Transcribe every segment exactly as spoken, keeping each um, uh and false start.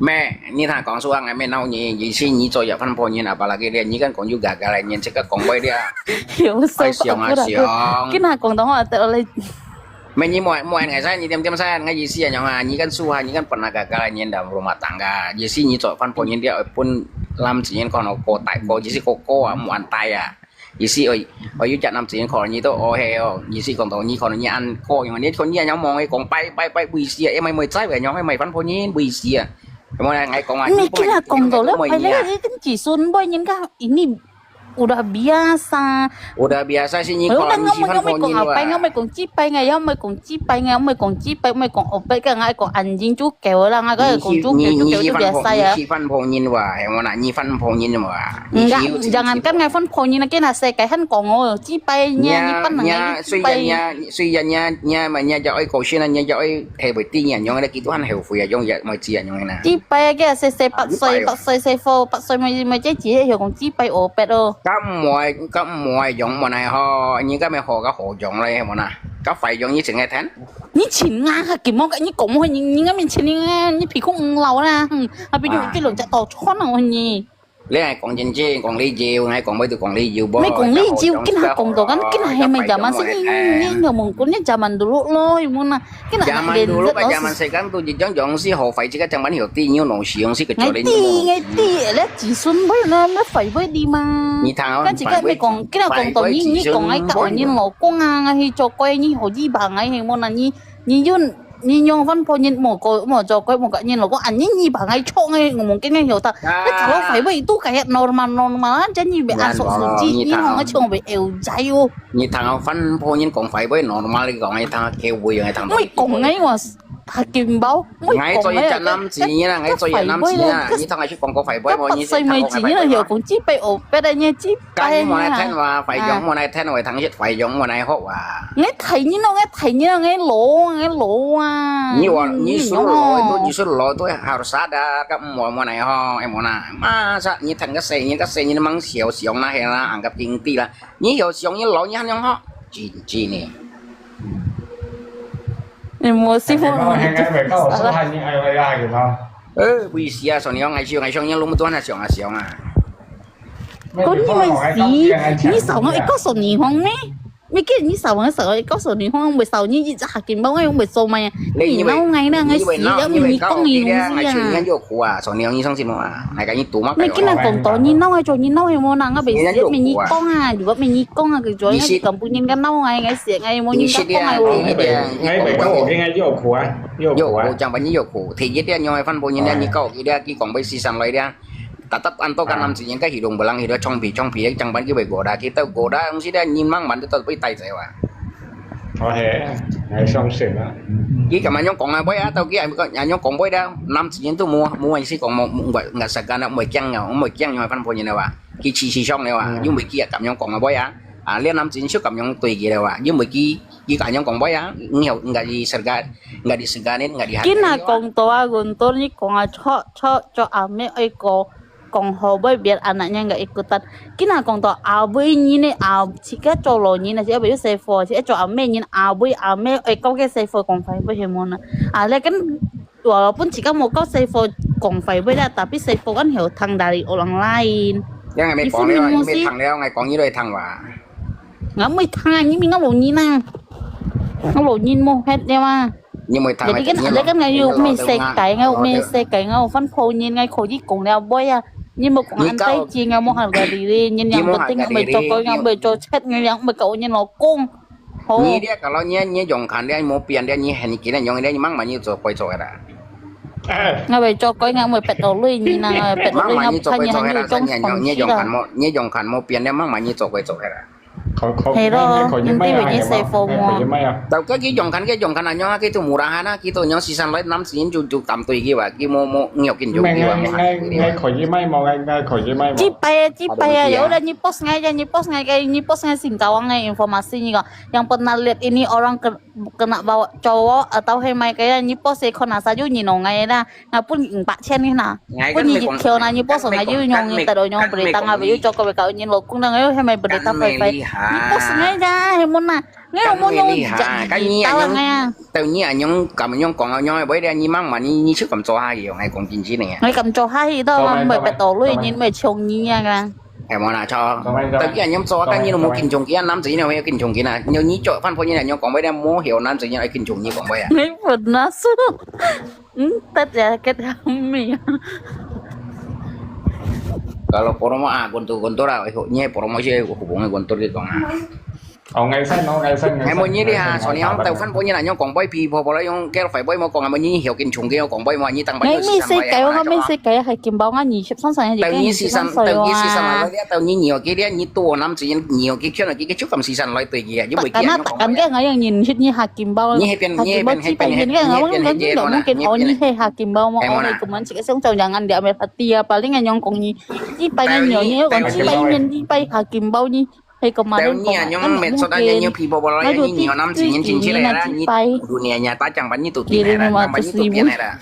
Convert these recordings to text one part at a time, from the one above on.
咩？你聽講說啊，𠊎咩鬧你，意思你做一番破人啊，巴拉个咧，你跟講有假假个人，這个講話咧。有時候哎，想啊，不得想。跟他講的話，得了。咩？你莫莫，𠊎使你點點使，𠊎意思啊，樣啊，你跟說啊，你跟本來假假个人的rumah tangga，意思你做番破人咧，分男子人看到過大過，意思過過啊，莫安大啊。 意思哦，哦，有隻男子人可能你都哦係哦，意思講到你可能你恁个樣，你看你恁樣望佢講拜拜拜，危險啊，因為會知會樣，因為番婆人危險啊。咁我來講啊，你不然你講到了，哎，你跟子孫輩人家，ini udah biasa。Udah biasa sih，你可能你是番婆人哇。我講啊，拜，我咪講祭拜，我咪講祭拜，我咪講祭拜，我咪講opat，我講anjing就狗啦，我講豬狗就狗就biasa啊。你是番婆人哇，係無啦？你番婆人哇。 Enggak, jangankan ngai phone phone ni, naki na se kai han kong o, ci pai nia, ni pan ngai ci pai. Nia, sui ya nia, sui ya nia, nia ma nia ja oi ko shin nia ja oi, he bui ti nia nyong le ki tuhan he fui ya yong ya mo ci ya nyong na. Ci pai ke se se pat soi, pat soi se fo, pat soi mo mo ci ci he kong ci pai o pet o. Ka mo, ka mo yong mo nai ho, ni ka me ho ka ho yong le mo na. Ka fai yong ni ching he then. Ni ching nga ha ki mo ka ni kong mo ni, ni nga min ching ni nga, ni pi kong lao na. Hmm, ha pi yong ti lo ja to chon o ni. 你係講真正，講理由，𠊎講尾都講理由，無。你講理由，今下講到咁，今下係咪zaman sih？你你你問講你zaman dulu咯，有冇啊？今下zaman dulu，zaman sekarang都一樣樣，是好壞，這個zaman有啲有老時，用是個教練。𠊎知，𠊎知，你子孫輩呢，你壞輩啲嘛。你聽啊，咁自家咪講，今下講到你，你講𠊎教人老公啊，𠊎去做鬼，你好意吧，𠊎係無啊？你你用 你用番婆人無過無做過無個人老公，恁呢你把𠊎錯个，我無跟你曉得。你kalau phải vậy tu kayak normal normal aja，你別asok suci，你同我唱別有在哦。你聽番婆人講phải vậy normal，你講你聽佢會，你聽。我講个我hakim包，我講个。𠊎做一隻男子人啊，𠊎做一隻男子人啊，你聽𠊎去講過phải vậy無？你聽過phải vậy無？講幾百哦，別个你幾 該你莫來聽話，壞樣莫來聽，會聽識壞樣莫來學啊。𠊎大人咯，𠊎大人咯，𠊎老，𠊎老啊。你話你識老都，你識老都harus sadar，該莫莫來學，哎莫啦。Masa你聽該細人，該細人都吂曉想那係啦，anggap tinggi啦。你曉想你老，你還樣學？真真呢。你莫師傅，你該會教我說話，你愛會啊，有嗎？呃，不是啊，說你講愛想愛想，你老母都還想啊想啊。 Kau ni masih, ni sawang ikau sawang Nihong ni. Mikir ni sawang sawang ikau sawang Nihong, boleh sawang ni ija hakim bau ngai, boleh somai. Ni nau ngai na, ngai si, ya mi ni kong ni hong si ya. Ngai sawang ni hong ni sawang si mo ah. Ngai kani tu mak. Ngai kina kong to ni nau, ngai cho ni nau, mo na ngai boleh si mi ni kong ah, juga mi ni kong ah, kecuali ngai kampung ni kan nau ngai, ngai si ngai mo ni kong ngai. Ngai boleh kau, ngai yo ku ah, yo ku ah. Yo ku, jangan banyak yo ku. Thì nhất là nhau hai phân bố như thế, như cậu kia, kia còn bây si sang lại đi. Tatap anto kan nam si yang ka hidung belang hidung chong pi chong pi chang ban ki bai goda kita goda ang si da nyin mang man to bai tai zai wa. Có thể, ngài song sỉ đó. Ki ka man yong kong a bai a tao ki a yong kong bai da nam si yang tu mu mu ai si kong mu mu ngat sa kan mu kiang ngau mu kiang yong phan pho nyin wa. Ki chi chi shong le wa. Yung bai ki a kam yong kong a bai a. A le nam si yang shu kam yong tui ki le wa. Yung bai ki ki ka yong kong bai a. Ngiau ngat di serga ngat di serga ni ngat di hat. Kina kong to a gun to ni kong a cho cho cho a me ai ko. Kong hò bơi biet anak nya nggak ikutan. Kina kong to abui nyi ne a chika cho lo nyi na si abui se fo si cho ame nyi abui ame oi kau ke se fo kong fai bơi he mo na. A le kan walaupun chika mo kau se fo kong fai bơi da tapi se fo kan heo thang dari orang lain. Yang ngai me kong le, ngai me thang le, ngai kong nyi loi thang wa. Ngai mui thang nyi mi ngai lo nyi na. Ngai lo nyi mo het de wa. Jadi kan ada kan ngai yu mei se kai ngai mei se kai ngai fan phô nyin ngai khổ ji kong liao boy à. Nyin mo kong ăn tay chi ngai mo harga diri nyin yang penting ngai mei cho koi ngai mei cho chet ngai yang mei kau nyin lo kong. Ho. Nyi dia kalau nyi nyi yong kan dia mo pian dia nyi hen kina yong dia mang ma nyi cho koi cho da. Ngai mei cho koi ngai mei pet to lui nyi na ngai pet to lui ngai phan nyi han yu chong nyi yong kan mo nyi yong kan mo pian dia mang ma nyi cho koi cho da. He lo, nanti bagi saya FOMO. Tau ka ki yong kan ki yong kan anyong ki tu murah na ki tu nyong sisan lai nam sin ju ju tam tui ki wa ki mo mo ngiok kin ju ki wa mo. Ngai ngai kho yi mai mo ngai ngai kho yi mai mo. Ci pai ci pai ya udah nyi post ngai ya nyi post ngai kai nyi post ngai sing kawang ngai informasi nyi ko. Yang pernah lihat ini orang ke kena bawa cowok atau he mai kaya nyi post e kho nasa ju nyi no ngai na. Nga pun ing pak chen ni na. Pun ni jit kyo na ni post nga yu nyong ni tado nyong berita nga be yu chok ko be ka nyin lo kung na nga yu he mai berita fai fai. Ni post nga ja he mo na. 你有無用一隻耳機打人啊？到你啊，用，敢用講啊，用會了，你慢慢，你，你就敢做下去，𠊎講真真个啊。你敢做下去，到人會別道理，人會衝你啊！係無啦，錯。到你啊，用做，但你都無敬重佢啊，男子人會敬重佢啊。你，你做番婆人啊，用講話了，無曉男子人愛敬重你講話啊。你笨啊，是。嗯，大家get到沒有？Kalau promo ah, guntur-guntur lah, ni promo sih hubungan guntur gitu ah. 哦，危險，哦，危險，危險。哎，莫你哩啊，所以講，到番婆人啊，用廣播皮婆婆來用，叫快播莫講啊，莫你曉跟窮嘅用廣播莫，你當白有時間，我也拿走啊。你咩世界？我咩世界？係見包啊，二十三歲，到你四十，到你四十歲，到你二十幾，你多男子人，二十幾圈了，幾個就咁四十來對佢啊，你會見用廣播啊。但係，但係，我認識你係見包，你係變，你係變，係變，係變，係變，係變，係變，係變，哦，你係係見包嘛，哎，哦，你根本自己想做人啊，你係咪發啲啊？Paling yang kong ni, di pa nga nyo, ni kong di pa nga di pa ka kimbaw ni. Hay ko maling ko. Tao ni anyong medso ta yan yung people bolo yan ni nyo nam si nyin chin chile ra ni dunia nya ta chang ban ni tu kin ra, chang ban ni tu kin ra.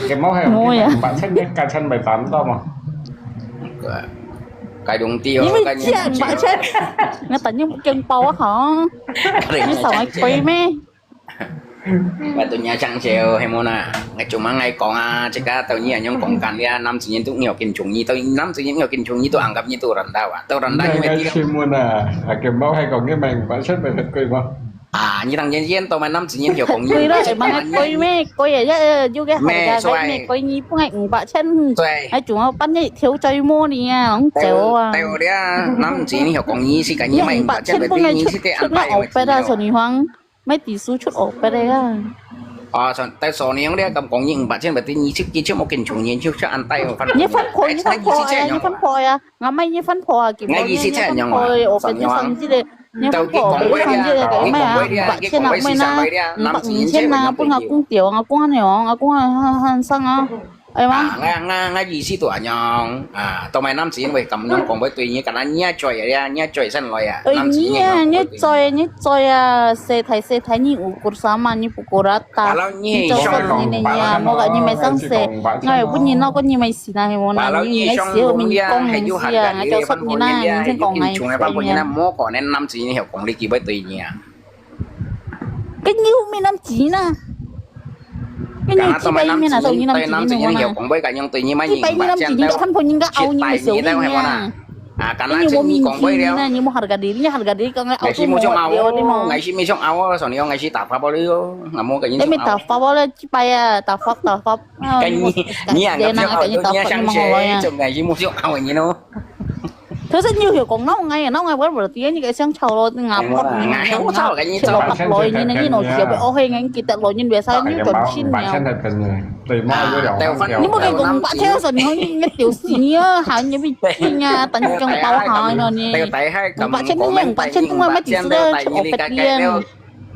Cái máu hay không? Máu ya. Bạn chết nhất, cái chân bảy tám to mà. Cái đúng tiêu, cái chết, bạn chết. Ngay tại những kiêng bao hả? Cái sao ai quay mê? Và tụi nhà chàng chèo hay mô nà. Ngay chúng mà ngay con à, chỉ cả tao nhỉ, nhóm con cán đi à, năm chín tu nhiều kinh chúng nhỉ, tao năm chín nhiều kinh chúng nhỉ, tao ăn cắp nhỉ, tao rắn đau à, tao rắn đau nhỉ, mày đi. Ngay chim mô nà, à, cái máu hay còn cái mèn, bạn chết mày thật quỷ mà. À, nhỉ, thằng yên yên, tao mày năm chín nhiều con nhỉ. Quỷ đó, mà ngay quỷ mẹ, quỷ à, ya, ya, you cái mẹ, hại cái xoay. Mẹ quỷ nhỉ, bưng ngay, bạn chết. Xoay. Ai chúng nó bắt nhỉ, thiếu chơi mô đi à, không chèo à. Tao đi à, năm chín nhiều con nhỉ, xí cái nhỉ, mày bạn chết, bưng ngay nhỉ, xí tê ăn tay, mày ốc bê đó, sao nhỉ hoang. Mày tỷ số chút ổ bê đây à. Ờ, sao, tại sao nè, ông đấy cầm công nhận bạn trên bài tin nhị chức, nhị chức một kinh chủ, nhị chức cho ăn tay mà phân. Nhị phân khối, nhị phân khối à, nhị phân khối à. Ngắm mày nhị phân khối à, kiểm. Ngay gì xí chạy nhông à. Ổ bê tí sang chứ đấy. Nhị phân khối, ổ bê tí sang chứ đấy, cái mày à, bạn trên nào mày na. Bạn nhị trên nào, cũng là cũng tiểu, cũng là nhiều, cũng là han sang à. Ai mà? À, ngay, ngay, ngay gì xí tuổi nhông. À, tao mày năm chín vậy, cầm nhông công với tụi nhị, cả năm nhị chơi à, nhị chơi sân lòi à. Ơi, năm chín nhị, nhị chơi, nhị chơi à, xe thái, xe thái nhị u kur sama, nhị bu kur rata. Kalau nhị, nhị chơi sân nhị nè nhị à, mua cái nhị mày sang xe. Ngay bu nhị nó có nhị mày xí na, hay mua na, nhị ngay xí, mình công hay xí à, ngay chơi sân nhị na, nhị chân công ngay xí nhị. Mua có nên năm chín hiểu công lý kỳ với tụi nhị à. Cái nhiêu mi năm chín à. Cái nhiêu chỉ bay mi là tao như năm chín, năm chín hiểu công với cả nhông tụi nhị mà chỉ bay mi năm chín, cái phân phối những cái áo như mày xíu nha. À, cái nhiêu mua mi công với đeo. Như mua harga diri, harga diri, cái áo ngày xí mua trong áo, ngày xí mua trong áo, sau này ngày xí tạp pháp bao nhiêu, ngắm mua cái như trong áo. Em tạp pháp bao nhiêu, chỉ bay à, tạp pháp, tạp pháp. Cái nhị, nhị ăn cái phiếu áo, cái nhị tạp pháp như mong rồi à. Trong ngày xí mua trong áo như nó. Thực sự nhiều hiểu cũng nóng ngay, nóng ngay, vẫn vừa tiếng như cái sáng chào lo, ngã bọt, ngã bọt lối như này, như nó chiều bị ô hay ngay, kita lối như bị sao, như chuẩn xin nhau. Tùy mà, à, tao phân. Nhưng mà cái cũng bạn theo rồi, nó như tiểu sĩ nhá, hả, như bị chi nha, tấn công tao hả, nó nè. Tao tại hai bạn trên nó, bạn trên cũng là mấy tỷ xưa, chụp ổ bẹt điên.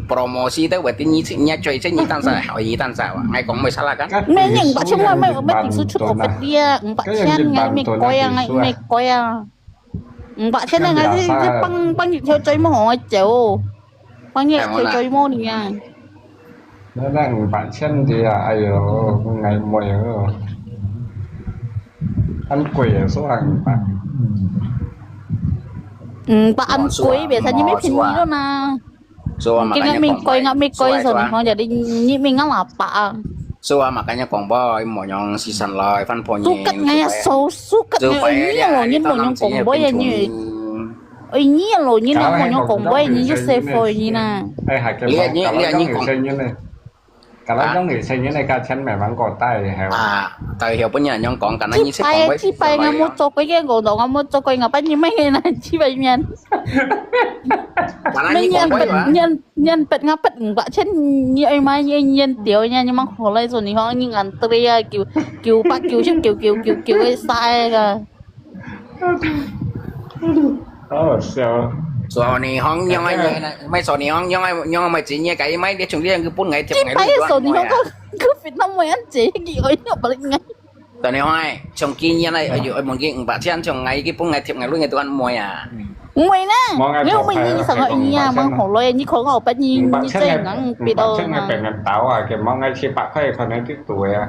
Promosi tao buat ni nya cuy, cuy ni tan sa, oh ni tan sa, ngai kong mai salah kan? Mẹ những bạn trên ngoài, mẹ, mẹ tỷ số chút ổ bẹt điên, bạn trên ngay, mẹ coi à, ngay, mẹ coi à. Bạn trên ngay, băng, băng theo chơi mà họ chéo. Băng nhẹ theo chơi mà nè. Nó đang bạn trên thì à, ai yo, ngai môi ơ. Ăn quỷ số hàng bạn. Ừ, bạn ăn quỷ, biết sao như mấy phim gì đó nè. Cái ngã mình coi, ngã mình coi rồi nó giờ đi, như mình ngã là bạn. Su a makanya kong boy mo nyong si san loi fan po nyi. Sukat ngay so, sukat ngay, oi, ni lo nyin mo nyong kong boy ya nyi. Oi, ni lo nyin mo nyong kong boy nyi, you say for nyi na. Lia nyi, lia nyi kong. Cả lắm trong người sinh như này, cả chân mẹ mang cỏ tay, hay à, tại hiểu bún nhà nhong kong, cả năm nyi sinh kong boy. Chỉ phải, chỉ phải ngã mua cho cái, cái gỗ đó, ngã mua cho cái, ngã bắt nyi mấy ngày này, chỉ phải miền. Cả năm nyi kong boy mà. Nyen, nyen pet nga pet ngba chen nyi oi mai nyi nyen tiao nya nyi mang ho lai so ni ho nyi ngan tre ya kiu kiu pa kiu chim kiu kiu kiu kiu ai sai ka. Hảo笑。 Sổ ni hong nhong ai mai sổ ni hong nhong ai nhong mai chỉ nhia cái mai dia chung dia cứ pun ngai thiệp ngai. Ai sổ ni hong có có Việt Nam mai ăn chế gì oi nó balik ngai. Tao nói hoài, trong kia nhi này, ở dưới, ở mong kia, bà Thian trong ngày kia, bún ngày thiệp ngày lui ngày tuần mùi à. Mùi nè, nếu mà nhi sao gọi nhi à, mang hổ lôi, nhi khó ngỏ bắt nhi, nhi chơi ngắn bị đau mà. Bạn chân ngày táo à, cái mong ngày chỉ bạc khoai, còn ngày tiếp tuổi à.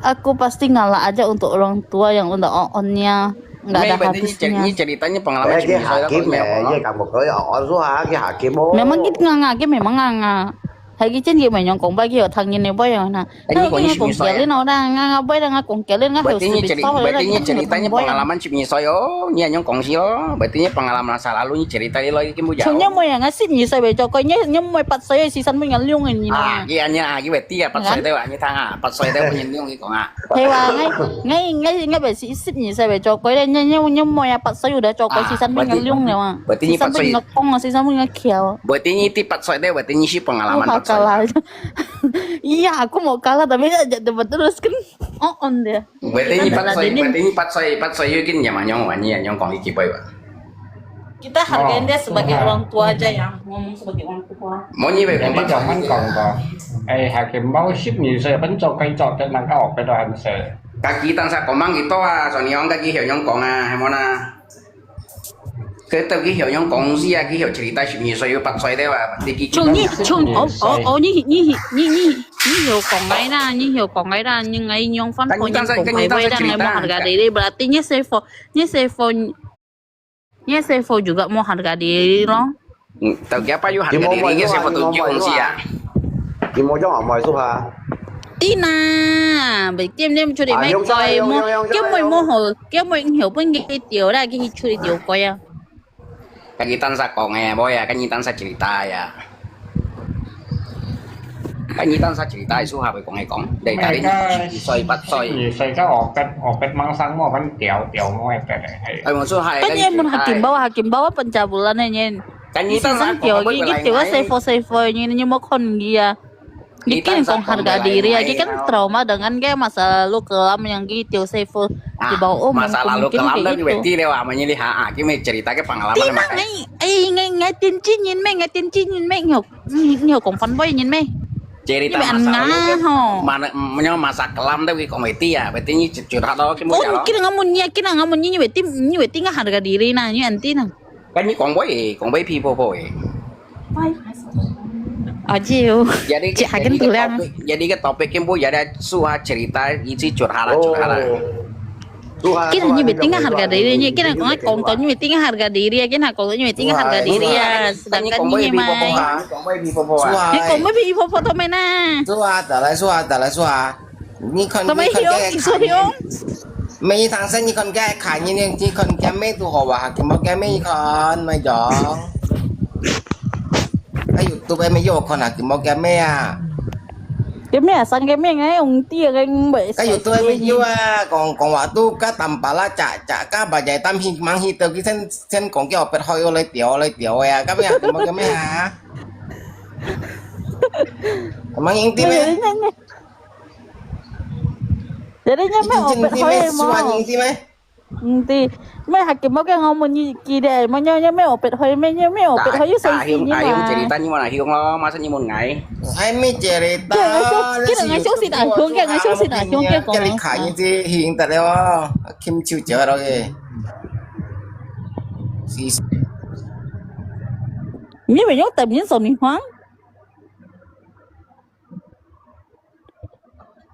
Aku pasti ngalah aja untuk orang tua yang udah on-onnya, nggak ada habisnya. Ni ceritanya pengalaman si Misoi lah, kalau memang. Memang gitu nganga, memang nganga. Hai ki chen ye mai nyong kong bai ki yo thang yin ne bai yo na. Hai ki kong kialin au na, nganga bai na nganga kong kialin nganga. Berarti ni ceritanya pengalaman si Misoi yo, ni nyong kong si lo. Berarti ni pengalaman masa lalu ni cerita lo ki bu jauh. Chun nyong mai nganga si Misoi bai cho koi, nyong mai pat soi si san mai nganga liung ni na. Ah, ki anya, ki berarti ya pat soi deh, anya thang ah, pat soi deh punya liung ki kong ah. Hay wa, ngai, ngai, ngai, ngai bai si, si ni sa bai cho koi le, ngai, ngai, ngai moi ya pat soi udah cho koi si san bin ngai liung le wa. Berarti ni pat soi. Si san bin ngai kong, si san bin ngai kiao. Berarti ni ti pat soi deh, berarti ni si pengalaman pat soi. Iya, aku mau kalah tapi dia jadi betul kan. Oh, on dia. Berarti ni pat soi, berarti ni pat soi, pat soi yo kin ya manyong wani ya nyong kong iki bai wa. Kita hargain dia sebagai orang tua aja ya, ngomong sebagai orang tua. Mo ni bai kong pat soi. Jangan kong to. Eh, hakim mau sip ni saya pencok kai cok dan nangka oke to han se. Kaki tan sa komang gitu ah, so ni ong kaki hiu nyong kong ah, hai mo na. Kita ki hiu nyong kong si ah, ki hiu cerita sip ni saya pat soi deh wa, di ki. Chung ni, chung, oh, oh, oh, ni, ni, ni, ni, ni hiu kong ai na, ni hiu kong ai na, ni ngai nyong fan po ni kong ai bai na, ngai mo harga diri, berarti ni sefo, ni sefo, Ni sefo juga mo harga diri lo. Tau kia pa yo harga diri, ni sefo tu jung si ah. Ki mo jong amoi su ha. Tina, bai tiêm tiêm churi mai koi mo, kia moi mo ho, kia moi hiu pun ki tiau la, ki churi tiau koi ah. Kan ni tan sa kong eh, boy ah, kan ni tan sa cerita ya. Kan ni tan sa cerita su ha bai kong eh kong. Dai tadi ni soi pat soi. Ni soi ka okat, okat mang sang mo kan tiau tiau mo eh. Ai mo su hai. Kan ni mun hakim bawa, hakim bawa pencabulan eh nyen. Kan ni tan sa kong. Ki tiau sefo sefo nyen, nyen mo kon ki ah. Ki kan kong harga diri ah, ki kan trauma dengan ke masa lalu kelam yang ki tiau sefo. Ki bawa oh masa lalu kelam dah ki beti lewat menye lihat ah, ki mai cerita ke pengalaman. Tina ngai, ai ngai ngai tin chin nyen mai, ngai tin chin nyen mai nyok. Ni, ni kong fan boy nyin meh. Cerita masa lalu ke, mana, mana masa kelam tu kong beti ya, beti ni curhat lo ke mo. Oh, kira ngamun ni, kira ngamun ni, ni beti, ni beti ngai harga diri na, ni anti na. Kan ni kong boy, kong boy pi po po eh. Aji yo. Jadi cik hagen tu lah. Jadi ke topik kan bu jadi su ha cerita, isi curhat lah, curhat lah. Kina ni beti ngai harga diri ni, kina kong kong to ni beti ngai harga diri, kina kong to ni beti ngai harga diri ah. Sedangkan ni mai. Ni kong mai bi ipo po to mai na. Suha, dah lai suha, dah lai suha. Ni kon, to mai ni kon hiong, ke isu hiong. Mai ni tang sen ni kon ke kai ni ni ni kon ke mai tu ho wa, ki mo ke mai kon mai jong. Ka YouTube mai yo kon ha, ki mo ke mai ah. Ke mai ah, sang ke mai ngai ong ti ngai bai. Ka YouTube mai yo ah, kong kong wa tu ka tam pa la cha cha ka ba jai tam hi mang hi tơ ki sen sen kong ke opet hoi yo lai tiau lai tiau ya, ka mai ah, ki mo ke mai ah. Mang ing ti mai. Jadi ni mai opet hoi mo. Enti, mai hakim mo ke ngau mun ni ki de, mo nyo nyo mai opet hoi, mai nyo mai opet hoi yu sai si ni ma. Ayong cerita ni mana hiong lo, masa ni mun ngai. Hai mi cerita. Kira ngai siu si ta hiong, kira ngai siu si ta hiong ke kong. Kali kai ni si hiong ta leo. Kim chiu chiu ro ke. Si. Ni mai yong tam yin so ni huang.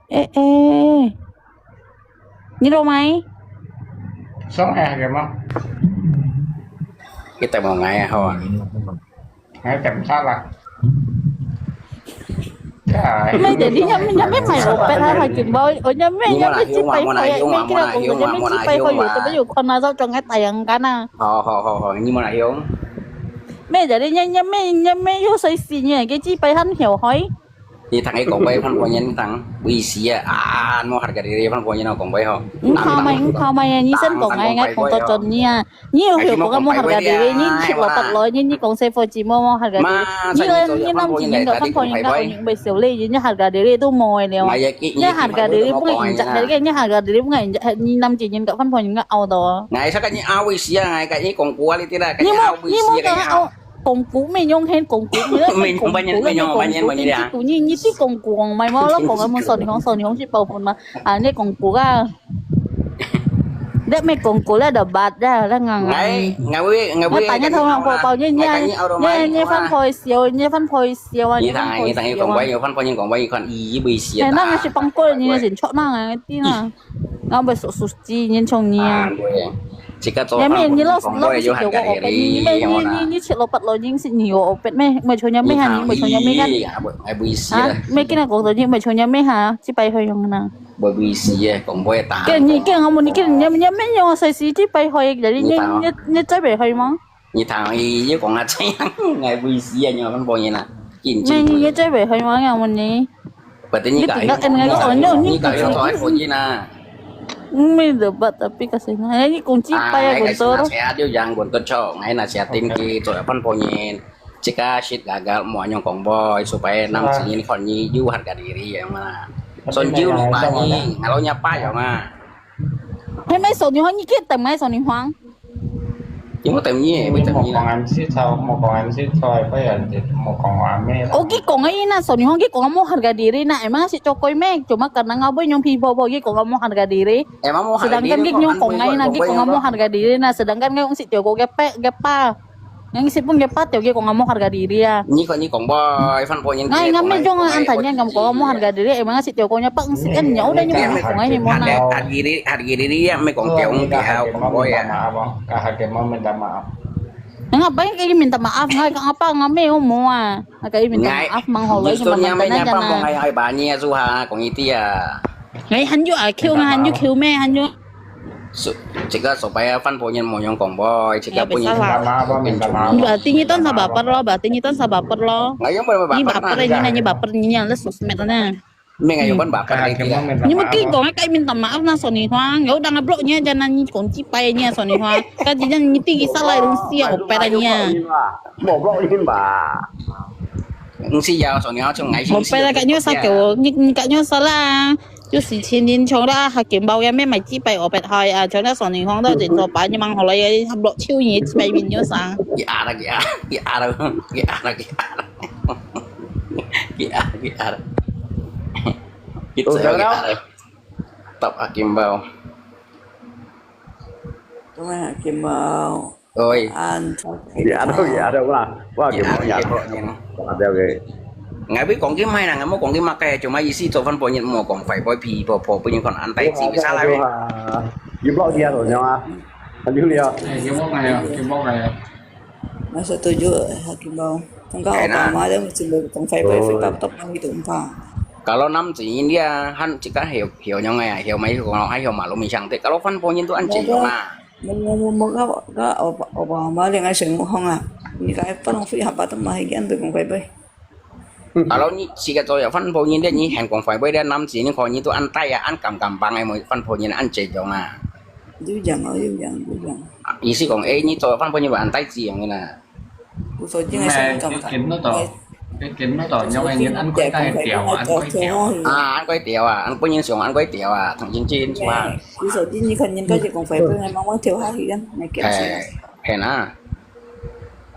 Eh, eh. Ni lo mai? Song eh, hakim mo. Kita mau ngai ho. Ngai tem salah. Ya. Mai jadi nyam nyam mai mai opet ha hakim mo. Oh nyam mai nyam mai ci pai pai mai kira ko nyam mai ci pai pai yo tapi yo kon na sao trong ngai tayang kana. Ho ho ho ho. Ni mana hiong? Mai jadi nyam nyam mai nyam mai yo sai si ni ke ci pai han hiu hoi. Ni thang ai kong bai phan puan yen thang. Wi si ah, an mo harga diri phan puan yen kong bai ho. Engkau mai, engkau mai, ni sen kong ai ngai kong to chon ni ah. Ni yo yo kong mo harga diri, ni chik lo pat lo, ni ni kong se fo chi mo mo harga diri. Ni ni nam chi ni ka phan puan yen ka kong bai sio le, ni harga diri tu mo ai leo. Ni harga diri pun ngai injak, ni harga diri pun ngai injak, ni nam chi ni ka phan puan yen ka au to. Ngai sa ka ni awi si ah, ngai ka ni kong kuali ti la, ka ni awi si ah. Kong ku mai nyong hen kong ku mai. Mai nyong mai nyong mai nyong mai nyong ya. Ku ni ni ti kong ku mai mo lo kong mo son hong son hong si pau pun ma. Ah, ni kong ku ah. 你乜講過了就bad啦，你硬硬。 Ngai, ngai wi, ngai wi, 你打電話同我報，你，你，你，你番婆笑，你番婆笑啊，你番婆笑啊。你聽，你聽，你講話，你番婆，你講話，你看，咦，會死啊。哎，那个是放过你的人错那个，对啦。那不是属鸡，你冲你啊。啊，对。这个做你没，你老是，老是给我，你没，你，你，你吃萝卜了，你是你有，没，没，没抽烟没哈，你没抽烟没看。啊，没，哎，不是啊。啊，没跟他讲的，你没抽烟没哈，这白会用呢。 Bởi vì gì á, cũng với ta. Cái gì, cái ngắm một cái, nhắm, nhắm mấy nhau sai xí chứ bay hơi, để đi, nhắm, nhắm, nhắm trái bay hơi mà. Như thằng ấy, với con ngã trái, ngày vì gì á, nhau con bò như nè. Kín, kín. Mấy, nhắm trái bay hơi mà, ngắm một nhí. Bởi vì như cái, em ngay có ở nhau, như cái, thôi, bò như nè. Mấy đứa bắt tập cái gì nè, cái cũng chỉ bay cái quần tơ. Sẽ điều dáng quần tơ cho, ngày là sẽ tin cái, rồi phân bò như. Jika shit gagal, mo anyong kong boy, supaya nam sinin kon nyi yu harga diri ya ma. Son jiu lupa nyi, ngalo nya pa ya ma. Hai mai sổ Nhật Hoàng, nyi kia tầm mai sổ Nhật Hoàng. Yung mo tem nyi, mo tem nyi. Mo kong an si sao, mo kong an si sao, pa yan, mo kong an me. Oke, kong ai na sổ Nhật Hoàng, kong mo harga diri na, emang si chokoi me, cuma karena ngabo nyong pi bo bo, kong mo harga diri. Emang mo harga diri. Sedangkan kong ai na, kong mo harga diri na, sedangkan ngayong si tiyo ko gepe, gepa. Ngang si pun ke pat teo ke kong amo harga diri ah. Nyi ko nyi kong boy, fan po nyin. Ngai ngam me jong an tanya ngam kong amo harga diri, emang si teo ko nya pak si kan nya udah nya kong ai ni mo na. Harga diri, harga diri ya me kong teo ngi hao kong boy ya. Ka harga mau minta maaf. Ngapa yang kayak minta maaf ngai kang apa ngam me mo ah. Kayak minta maaf mang ho lai. Justru nya me nya pa mo ngai ai ba nyi ya su ha kong iti ya. Ngai han yu ah kêu ngai han yu kêu me han yu. Su, jika supaya fan po nyin mo nyong kong boy, jika po nyin. Berarti nyi ton sa baper lo, berarti nyi ton sa baper lo. Ngayon pa baper. Nyi baper nyi na nyi baper nyi yang le sosmed na. Me ngayon pa baper ni dia. Nyi mesti kong kai minta maaf na soni huang, yo dang blok nyi jana nyi kong ci pai nyi soni huang. Ka ji jan nyi ti sa lai dong si ya opera nyi. Mo blok nyi ba. Nsi ya soni huang chung ngai si. Opera ka nyi sa ke wo, nyi ka nyi sa la. 就是前年像啦，客家包也咩买几百五百块啊，像那上年荒到这做白，你忙好了也差不多秋年几百元有啥？Ki ara, ki ara, ki ara, ki ara, ki ara. Ki ara, ki ara. Kita ki ara. Top akimbau. Oi. An. Ki ada, ki ada lah. Wah, ki ada, ki ada. Ada ke. Ngai bi kong ki mai na, ngai mo kong ki makai, cuma isi tu fan po nyin mo kong fai boy pi po po po nyin kon an tai ci bisa lah. Ki blok dia tu, nyawa. Anju dia. Eh, ki mo ngai ya, ki mo ngai ya. Masa tuju, hakim bau. Tengka apa ma dia mesti kong fai boy fai pap top nang itu empa. Kalau nam ci nyin dia han cika hiu hiu nyong ngai hiu mai hiu kong ai hiu malu mi sang te. Kalau fan po nyin tu an ci nyong ah. Mong mong mong mong ka ka opa opa ma le ngai seng hong a. Ni ka pa nong fi ha pa tam ma he gian be kong pai pai. Kalau ni si ka to ya fan po nyin de ni hen kong pai pai de nam si ni ko ni to an tai ya an kam kam bang ai mo fan po nyin an che jong a. Yu yang o yu yang yu yang. Isi kong e ni to fan po nyin ba an tai si yang na. Ku so jing ai seng kam kam. Cái kính nó to, cái kính nó to, nhưng mà nhìn ăn quay tay tiểu, ăn quay tiểu. À, ăn quay tiểu à, ăn quay nhìn xuống ăn quay tiểu à, thằng Jin Jin chua. Ku so jing ni kan nyin ka ji kong fai pai ngai mang mang thiu ha hi gan, ngai kian si. Hèn à.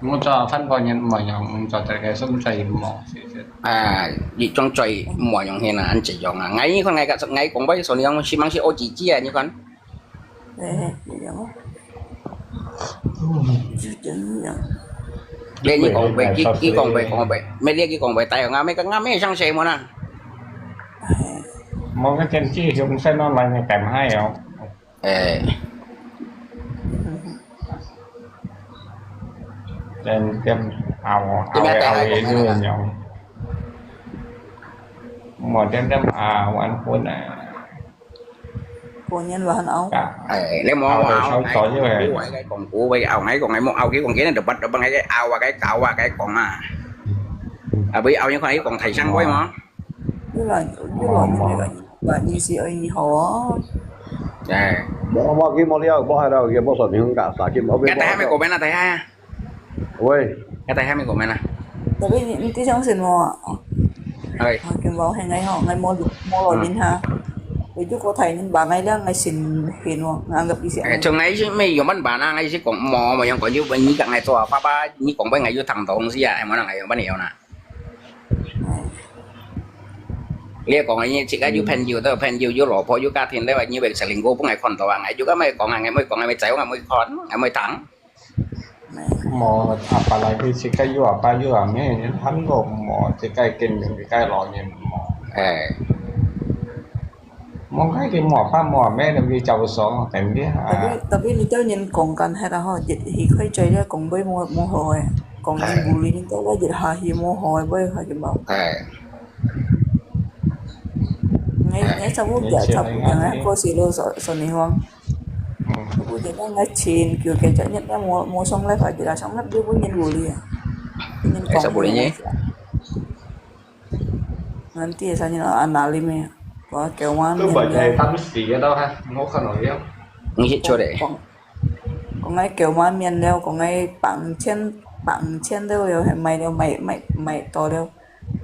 Mua cho phân bón nhân mà nhong, mua cho tại cái sống chạy mua. À, đi trong chạy mua nhong hèn à, ăn chạy yong à. Ngai ni con ngai ka ngai kong bai so ni yong xi mang xi ô chỉ chia ni con. Lê ni kong bai, ki, ki kong bai, kong bai. Mê lê ki kong bai tai ngà mê, ngà mê sang sê mo na. Mo cái chân chi chúng sẽ nó lại ngày kèm hai không? Ê. Chân chân ao, ao, ao, ao, ao, ao, mo chân chân ao, ăn phun à. Cô nhân vào hẳn áo. Ê, lê mo ao, ao, sao, sao như vậy? Cái con cú vậy, ao ngay, con ngay mo ao, cái con kia nó đập bắt, đập bằng cái ao, cái cáo, cái con à. À, bây ao như con ấy, con thầy sang quay mà. Như là, như là, như là, và như si ơi, như hổ. Ê. Mo, mo, cái mo liao, mo hai đâu, cái mo sọt mình không cả, xả cái mo cái. Cái tay hai mươi của bên là tay hai à? Ôi. Cái tay hai mươi của mình à? Tapi ni, ni ti siang sin mo. Ơi. Hakim bau hai ngai ho, ngai mo lu, mo lo yin ha. Ui ju ko thai nin ba ngai liang ngai sin hin mo, ngai anggap isi. Ê, chung ngai isi mê yong ban ba na ngai isi kong mo, mo yong kong yu ban ni ka ngai to, pa pa, ni kong ban ngai yu thang dong si ya, ê mo na ngai yong ban yong na. 你講个，你自家有朋友，都有朋友，有老婆，有家庭，你話你會食蘋果，分𠊎看到啊，𠊎就咁樣講啊，𠊎會講，𠊎會走，𠊎會看，𠊎會聽。無，阿爸來去自家有阿爸有阿姆，你喊過無？自家見面，自家老人無？哎，無，𠊎个無阿爸無阿姆，你去走爽，等你啊。Tapi tapi你兜人講緊係啦吼，一去開嘴咧講會無無好个，講人無理，你兜咧一下去無好个，會下去無？哎。Ngai ngai sabu ja sabu ja ngai ko silo so so ni huang. Sabu ja ngai chin kyo ke ja nyet ngai mo mo song lai fa ja song ngai dia pun nyen buli ya. Nyen kong sabu ni. Nanti sa nyen ana lim ya. Ko kyo wan. Tu ba jai tam si ya tau ha. Mo kan lo ya. Ngi hit cho de. Kong ngai kyo wan mien leo kong ngai pang chen pang chen leo leo hai mai leo mai mai mai to leo.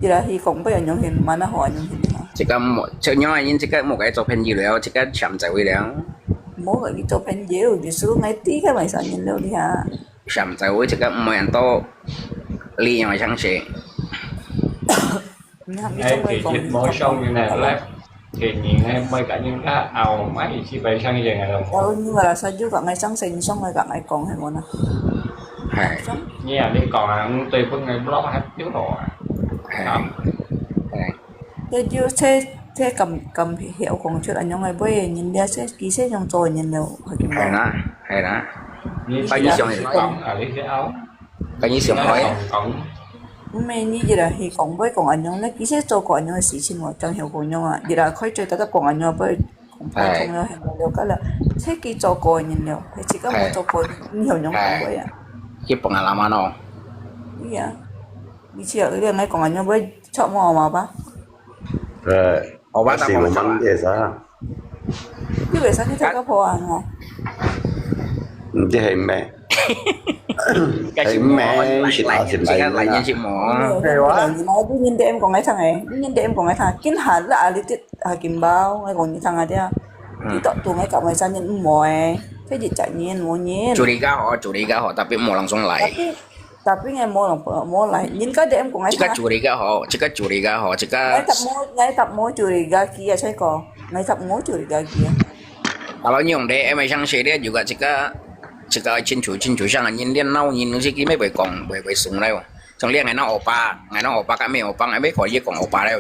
Ila hi kong bai anyong hin mana ho anyong hin ha. Cika mo, cika nyong ayin cika mo kai cho pen ji leo, cika siam zai wei leo. Mo kai cho pen ji, di su ngai ti kai mai sa nyin leo di ha. Siam zai wei cika mo yan to li yang sang se. Ngai ti jit mo song ni nai lep. Thì nhìn em mới cả những cái ao máy chỉ phải sang về ngày đầu. Ơ, nhưng mà là sao chứ cả ngày sáng sinh sống rồi cả ngày còn hay mà nó. Hai. Nghe đi còn là tôi bưng ngày blog hết chứ rồi. Hai. Hai. Thế chứ thế thế cầm cầm hiểu còn chuyện anh nhung ngày bữa nhìn đi sẽ ký sẽ nhung rồi nhìn đâu. Hay đó, hay đó. Như phải như song còn ở đi cái ao. Cái như song hỏi. Còn còn 毋係，你一來係講，會講恁樣，你其實做過恁樣个事情無，正曉講樣啊。一來開嘴，大家講恁樣，會講普通了，係無了解了。這佢做過个人了，係自家無做過，你曉樣講會啊？去幫人拉嘛喏。對啊，而且你愛講恁樣，會錯無嘛吧？呃，我把它放上來。你會使去做个破案哦。毋知係咩？ 係咩？是打是來啦？係話？你人點講个聽誒，你人點講个聽，今下啦，你啲啊金包，我講你聽下啲啊。你到到我搞my生日毋會，這日隻人無人。Curiga好，curiga好，tapi無人想來。Tapi tapi ngai無人無來，人家點講个聽。Cika curiga好，cika curiga好，cika。Ngai tak mau，ngai tak mau curiga kia，saya ko，ngai tak mau curiga kia。Kalau nyong deh, eh, macam saya dia juga cika cika 清楚清楚，像人練鬧人，東西佢乜會講，會會送來哦。像你愛鬧歐巴，愛鬧歐巴，甲咩歐巴，愛可以講歐巴了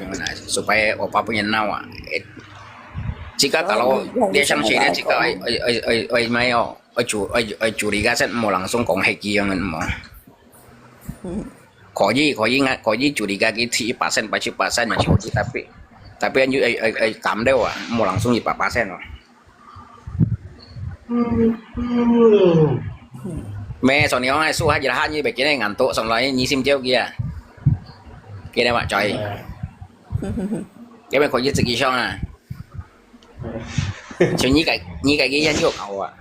，supaya歐巴不能鬧啊。Cika kalau你像誰咧，cika愛愛愛愛愛咩哦，愛處愛愛處理个先，無人想講係佢樣个嘛。可以可以啊，可以處理个，佢七八千、八七八千嘛，可以，tapi tapi kan愛愛愛減了啊，無人想一百巴仙哦。 Meh，song你講个，數下一下你袂見得眼多，上來你心焦佢啊？見得嘛，Joy？你咪可以自己上啊？就你个你个个人有搞啊？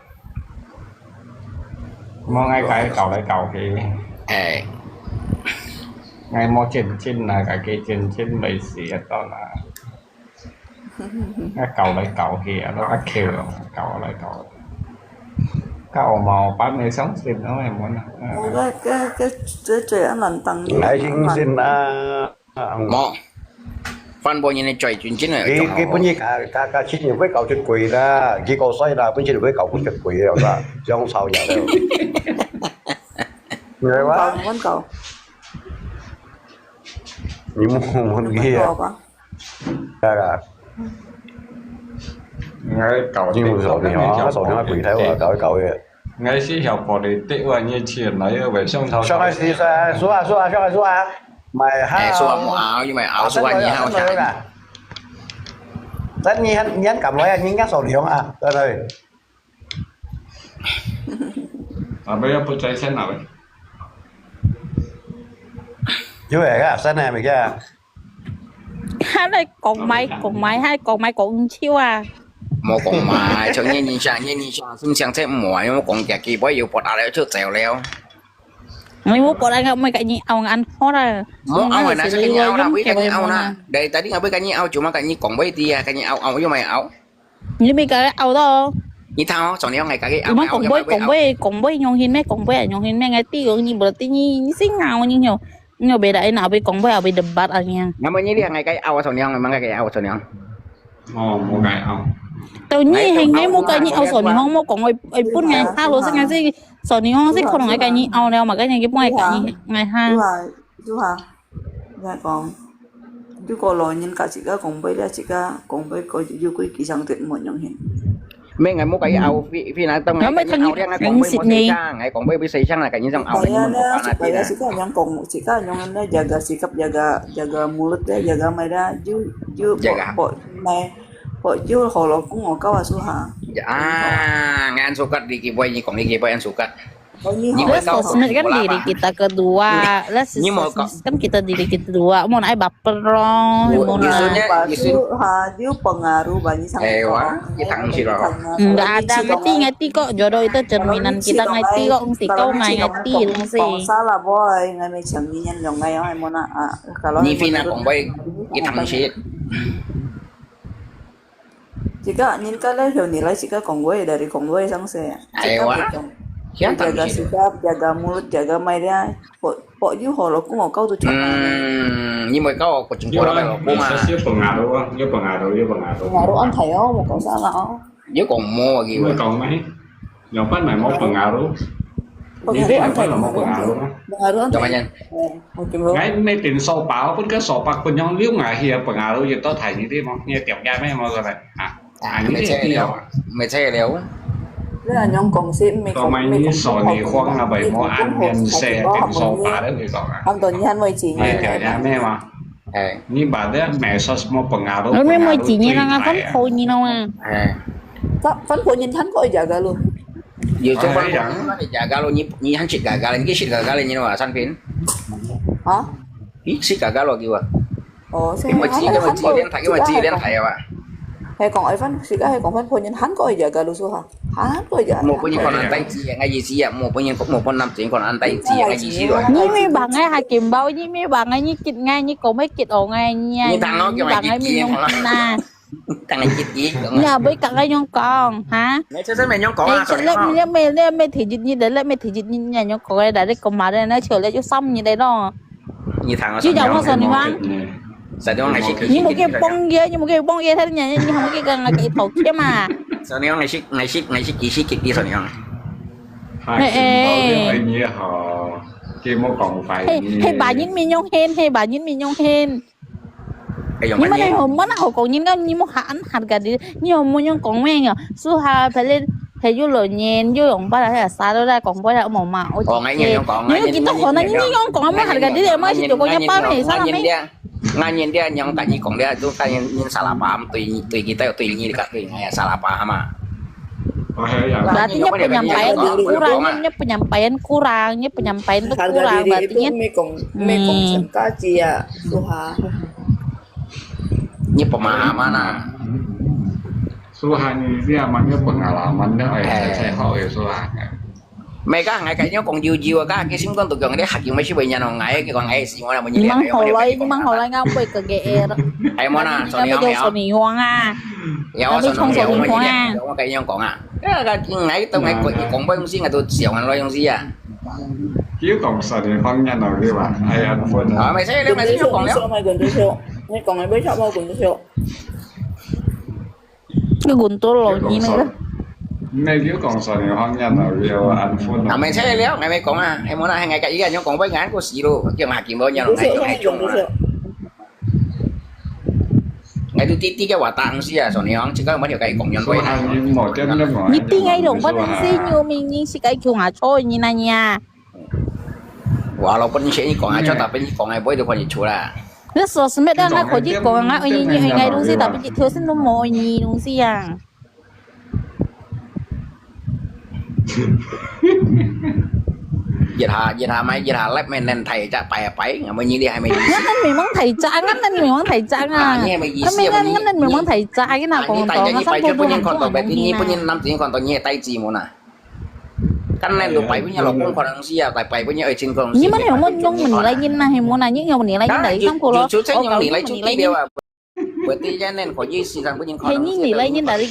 無，𠊎个搞來搞去。哎。𠊎無錢錢啊，家己錢錢袂使啊，到啦。 啊，搞來搞去啊，都啊竅咯，搞來搞去。搞毛班个相信咯，係無啦？啊，該該該這最難當。來相信啊！無，反駁人个最尊敬个。佢佢本意加加加七年會搞出鬼啦，佢搞衰啦，本身會搞不出鬼了啦，相吵呀了。你話？搞，你搞。你莫問佢啊。搞吧。 啊，𠊎搞你有手機啊，手機啊，櫃台啊，搞一搞个。𠊎是曉politik啊，你錢來个，會上頭。上个時，說啊說啊，上个說啊，買哈。哎，說啊，莫拗，因為拗說啊，你好聽。但你還你還敢來啊？你應該手機啊，對不對？ 啊，不要不在線了喂。有个啊，三个物件。佢來講買講買，佢講買講笑啊。莫講買，像你你想你你想，心想這莫，因為講家己不會有不打了就走了。你莫過來，我們跟你拗硬好了。莫拗啊，那是跟你拗啦，不會跟你拗啦。Dari tadi nggak boleh跟你拗，cuma跟你講不會的啊，跟你拗拗又沒拗。 你咪个拗到。你聽哦，昨天我家己拗，你莫講話，講話，講話用心咩？講話用心咩？𠊎知講你無知你，你先拗你哦。Nyo beda ai na abis kong boy abis debat ang yang. Nama ni liang ngai kai au soniang, memang kai au soniang. Oh, mo kai au. Tau ni heng ngai mo kai ni au soniang, mo kong ai ai pun ngai ha lo sa ngai si soniang si kong ngai kai ni au leo ma kai ni ki pun ngai kai ni ngai ha. 如何？如何？你講，如果老人家自家講話了，自家講話個有規矩上得無用hin。 Mẹ ngai mo kai au phi phi na tông ngai kai ni au liang ngai kong boy mo sai chang ngai kong boy phi sai chang ngai kai ni sang au ngai ni mo pa na ti na. 自家人講，自家人咧 jaga sikap, jaga jaga mulut deh, jaga mai deh, ju ju jaga po mai po ju holo kung o kau asuha. Ah, ngan sukat di kiboy ni kong di kiboy an sukat. Ni mo kau sosmed kan diri kita kedua, lah sosmed kan kita diri kita dua. Mo na ai baper lo, mo na. Biasanya biasanya ha, ju pengaruh banyak sang. Ewa, kita ngisi lo. Nggak ada ngerti ngerti kok jodoh itu cerminan kita ngerti kok mesti kau ngai ngerti sih. Salah boy, ngai mai chang ni nyan long ngai ai mo na. Kalau ni fina kong boy, kita ngisi. Jika nyin ka lai hiu ni lai jika kong wei dari kong wei sang se. Aiwa. Jaga sikap, jaga mulut, jaga mai dia. Pok pok ju ho lo kung o kau tu chok. Hmm, ni mo kau ko chung ko lo kung a. Yo pengaruh, yo pengaruh, yo pengaruh. Pengaruh an thai o, mo kau salah o. Yo kong mo gi. Mo kong mai. Yang pan mai mo pengaruh. Pengaruh an thai. Mo pengaruh. Pengaruh an thai. Yang mana? Ngai mê tin so pa, pun ke so pa pun yang liu ngai hia pengaruh ye to thai ni di mo, ngai tiap ya me mo ko lai. Ha. Ah, ni di liu. Mê che liu. Lê an yang kong si mê kong mai ni so ni huang a bai mo an mian se tin so pa de ke kong a. An to ni han mo i chi. Ngai tiap ya me ma. Ni ba de mê so mo pengaruh. Lo me mo i chi ni nang a kan ko ni no ma. Kan ko ni han ko i jaga lo. Yo chung pang jaga lo ni ni han chit jaga lo ni chit jaga lo ni no ma san pin. Ha? Ih, si gaga lo kiwa. Oh, si. Kiwa ji, kiwa ji lian thai, kiwa ji lian thai wa. Hai kong ai fan, si ka hai kong fan pho nyen han ko ai jaga lu su ha. Han ko ai jaga. Mo pho nyen kon an tai ji, ngai ji si ya, mo pho nyen mo pho nam ji kon an tai ji, ngai ji si lo. Ni mi bang ngai ha kim bao, ni mi bang ngai ni kit ngai, ni ko mai kit o ngai ni. Ni tang no kiwa ji ki na. Tang ai kit ki. Ni a boi kang ai nyong kong, ha? Ngai cheu cheu me nyong kong a. Lek me lek me lek me thei jit ni de, lek me thei jit ni nyong kong ai da de ko ma de na cheu lek ju sam ni de lo. Ni thang. Chứ giờ mà sao ni vắng? Sao ni vắng ngai sik. Ni một cái bông kia, ni một cái bông kia thế nhỉ, ni không cái cái cái thầu kia mà. Sao ni vắng ngai sik, ngai sik, ngai sik kì sik kì đi sao ni vắng. Hai ê. Ni hả? Kia mua còn phải. Hey, hey bà Yến Minh Nhung hen, hey bà Yến Minh Nhung hen. Ni mana ho mana ho kong nyin ngam ni mo han harga diri ni ho mo nyong kong meng yo. Su ha pele he yu lo nyen yu yong ba la he sa lo la kong bo la mo ma. O ngai nyen nyong kong. Ni kita ho na ni nyong kong mo harga diri ma si ko nya pa me sa la me. Ngai nyen dia nyong ka ni kong dia tu ka nyen nyen sa la pa am tui tui kita tui ni ka tui ngai sa la pa ha ma. Berarti nya penyampaian kurang, nya penyampaian kurang, nya penyampaian tu kurang. Berarti nya 没讲，没讲成家己啊，是哈。 Ni pemahaman ah. Suha ni dia mah ni pengalaman dia, eh, saya saya hok ya suha. Mereka ngai kat nyong kong jiu jiu ka, ke sim kon tu kong dia hakim masih banyak nong ngai, ke kong ngai si mana menyi. Ni mang hau lai, ni mang hau lai ngang pui ke G R. Ai mana, so ni hong ya. So ni hong ah. Ya, so ni hong ya, mo kai nyong kong ah. Ya, ka ngai tu ngai ko kong bai yong si ngai tu siang an lo yong si ya. Kiu kong so ni hong nyan lo ke ba. Ai an phone. Ah, mai sai le, mai sai kong le. Mai kong ai bai chap mo kun tu sio. Cái guntur lo ni na. Mai kiu kong so ni hong nyan lo ke ba an phone. Ah, mai sai le, ngai mai kong ah. Ai mo na hai ngai ka ikan nyong kong bai ngan ko si lo. Kiu ngai kim bo nyan lo ngai ngai chong. Ngai tu titi ke wa tang si ah, so ni hong chika ma thiu kai kong nyan bai. Suha ni mo tian le mo. Ni ti ngai dong pa nang si nyu ming ni si kai kiu nga cho ni na nya. Wa lo pun si ni kong ah cho ta pun ni kong ai bai tu pun ni chu la. Ni so smet da ngai ko ji kong ngai oi ni ni ngai dong si ta pun ji thiu sin dong mo oi ni dong si yang. Yết ha, yết ha mai, yết ha lep mai nen thai chak pai pai, ngai mai ni li hai mai ni. Ngan nen memang thai chak, ngan nen memang thai chak ah. Ni hai mai ni si. Ngan nen memang thai chak, ni na kong tong, ngan san pun nyen kon tong, beti ni pun nyen nam ji kon tong ni tai ji mo na. Kan nen tu pai pun nyen lo kong kon si ya, tai pai pun nyen oi chin kon. Ni mana yang mo nong meni lai nyen na, he mo na, ni yang meni lai nyen dai sang pun lo. Ju ju chen yang ni lai ju ti dia wa. Berarti ya nen ko ji si sang pun nyen kon. He ni ni lai nyen dai.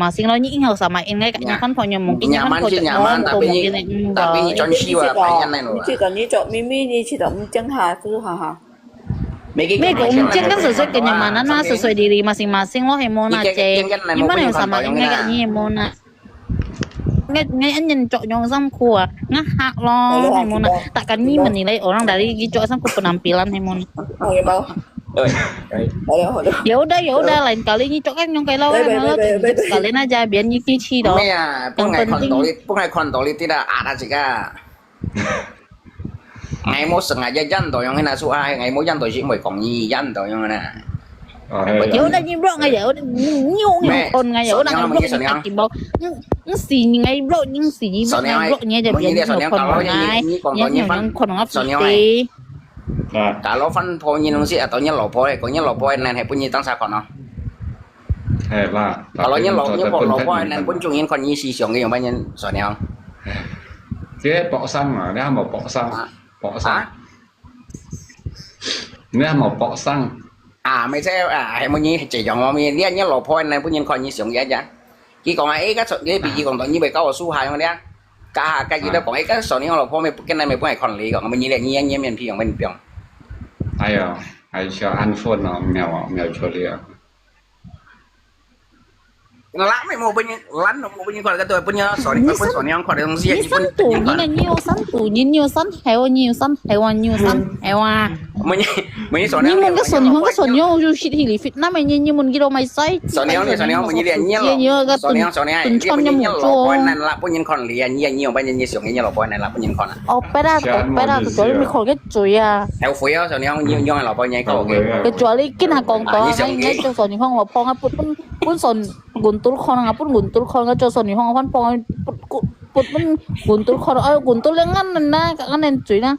masing-masing lo. Ni ingat sama ingat kat nyaman po nyo mungkin nyaman po nyaman, tapi tapi ni chonsi wa payan nai lo. Ni cik ni cok mimi ni cik tak mungkin ha tu ha ha. Megi ko mungkin kan sesuai kenyamanan ma, sesuai diri masing-masing lo, hemona che. Ni mana sama ingat kat ni hemona. Ngai ngai anyen cok nyong sam khua, ngai hak lo, hemona. Takkan ni menilai orang dari gi cok sam khua penampilan hemona. Ya udah, ya udah, lain kali ni cok kan nyong kai lo, sekalian aja biar ni kici to. Yang penting 本來看到你，本來看到你，tidak ada juga。 Ngai mo sengaja yan to yong hina su ai, ngai mo yan to si mo kong ni yan to yong na. Yo na ni bro ngai yo, ni ni ni kon ngai yo na ngai bro ni kaki bau. Ng si ni ngai bro, ng si ni bro ngai bro ni aja biar ni kon ngai. Ni ni kon ni fan kon ngai si. Kalau fan po ni nung si atau ni lo po eh, ko ni lo po eh nan he pun ni tang sa kon no. He lah. Kalau ni lo ni po lo po eh nan pun chung ni kon ni si siong ni yong ban ni so ni. Dia pok sang ah, dia mo pok sang. Pok sang. Ni mo pok sang. 啊，咪即係啊，係乜嘢？這樣咯，咪你你老婆呢，本人看你上一隻。佢講啊，誒，該昨日比佢講到你會搞我輸下樣咧，加下該佢都講，誒，該昨日我老婆咪跟來咪本來看你講，乜你咧，你你面皮用乜你用？哎呀，還是要安分哦，沒有沒有錯的啊。 Ngelak mi mo bunyi lan mo bunyi kuat kata punya sorry pun sorry yang kuat dong sia. Ni san tu ni na ni yo san tu ni ni yo san hewa ni yo san hewa ni yo san hewa. Bunyi bunyi sorry. Ni mun ka sorry hong ka sorry hong ju shit hili fit na mai ni ni mun giro mai sai. Sorry hong ni sorry hong bunyi dia ni lo. Sorry hong sorry ai. Dia bunyi ni lo boy nan la bunyi kon lia ni ni yo bunyi ni siong ni lo boy nan la bunyi kon. Opera opera tu sorry mi khol ke chui ya. Heo fui ya sorry hong ni ni lo boy ni ko ke. Kecuali kin ha kong to ngai ngai tu sorry hong lo phong a put pun pun son Guntur khon, ngapun guntur khon, ngaco sonihuang fan pong, put, put, put pun guntur khon, ayo guntur yang ngan na, ka ngan cui na.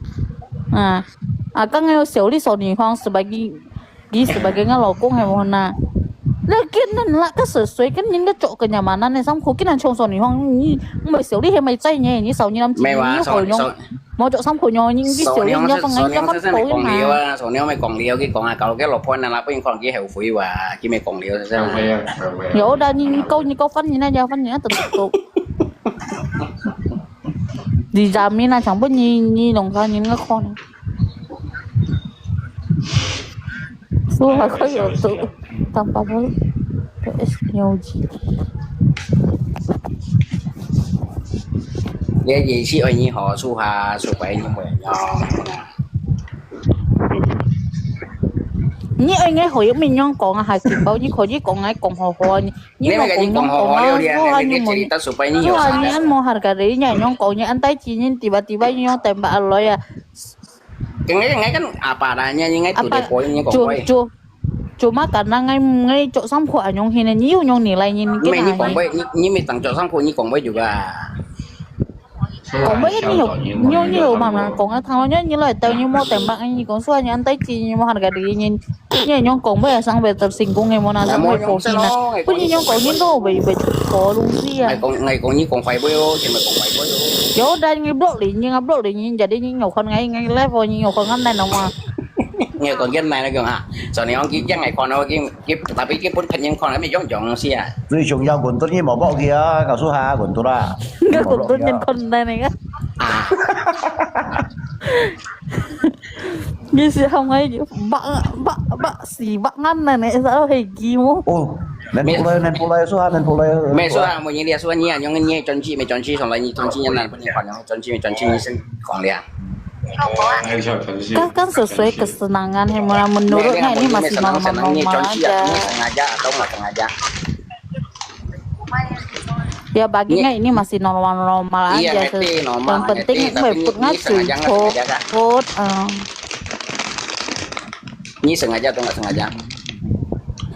Ah, akang ayo siau li sonihuang sebagai, gi sebagai ngan lokong hai mo na. Lakin nan la ka sesuai kan nin ka cok kenyamanan ne sam ko kinan chong sonihuang ni, mai siau li hai mai cai nye, ni sau ni nam ci, ni ko nyong. 無做衫褲樣，已經啲小人有分人有分布嘛。所以你咪講了，佢講啊，搞到佢老婆那啦，不然可能佢後悔哇，佢咪講了，真係。後悔啊，後悔啊。有的，你你搞你搞翻你那家翻你那等等。你家咪那全部你你弄啥你那看。 Suha ko yo tu tanpa bol. Terus nyoji. Dia jadi si oi ni ho suha supaya ni mo yo. Ni oi ngai ho yo min yong kong ha kim bao ni ko ni kong ngai kong ho ho ni. Ni mo kong yong kong ha suha ni mo ni. Suha ni an mo harga diri ni yong kong ni an tai chi ni tiba-tiba ni yong tembak aloy ya. Ngai ngai kan apa adanya ni ngai tu deh poi ni kong poi. Cuma karena ngai ngai cok sangkho anyong hin ni yu nyong ni lai ni ni. Mai ni kong poi ni ni mai tang cok sangkho ni kong poi juga. Kong poi ni yo yo ni yo mama kong a thang lo ni ni lai tao ni mo tembak ni kong suai ni an tai chi ni mo harga diri ni. Ni nyong kong poi sang poi tersinggung ni mo na sang poi po hin na. Pun ni nyong kong ni lo poi poi po lu si ya. Ngai kong ngai kong ni kong poi poi yo, cuma kong poi poi yo. Yo dan ni blok li ni ngai blok li ni jadi ni nyong kon ngai ngai level ni nyong kon ngan nai no ma. Nghe còn cái này nó kêu hả? Sau này ông kia chắc ngày còn nó kia kia tapi kia bốn thành nhân còn nó mới giống giống xí à. Tui chung yau guntur ni mò bok kia, kau suha guntur ah. Enggak guntur nyen kon nai ni kan. À. Ni si ham ngai bak bak bak si bak ngan nai ni sa hei gi mo. Oh, nen pulai nen pulai suha nen pulai. Mẹ suha mo ni dia suha ni à, nyong ni chọn chi mẹ chọn chi, sau này ni chọn chi nhân này, bữa nay còn nyong chọn chi mẹ chọn chi ni sinh còn lia. Kan, kan sesuai kesenangan, hai mula menurut ngai ini masih normal-normal aja. Sengaja atau nggak sengaja. Ya bagi ngai ini masih normal-normal aja. Yang penting ngai put ngai cui put. Ni sengaja atau nggak sengaja?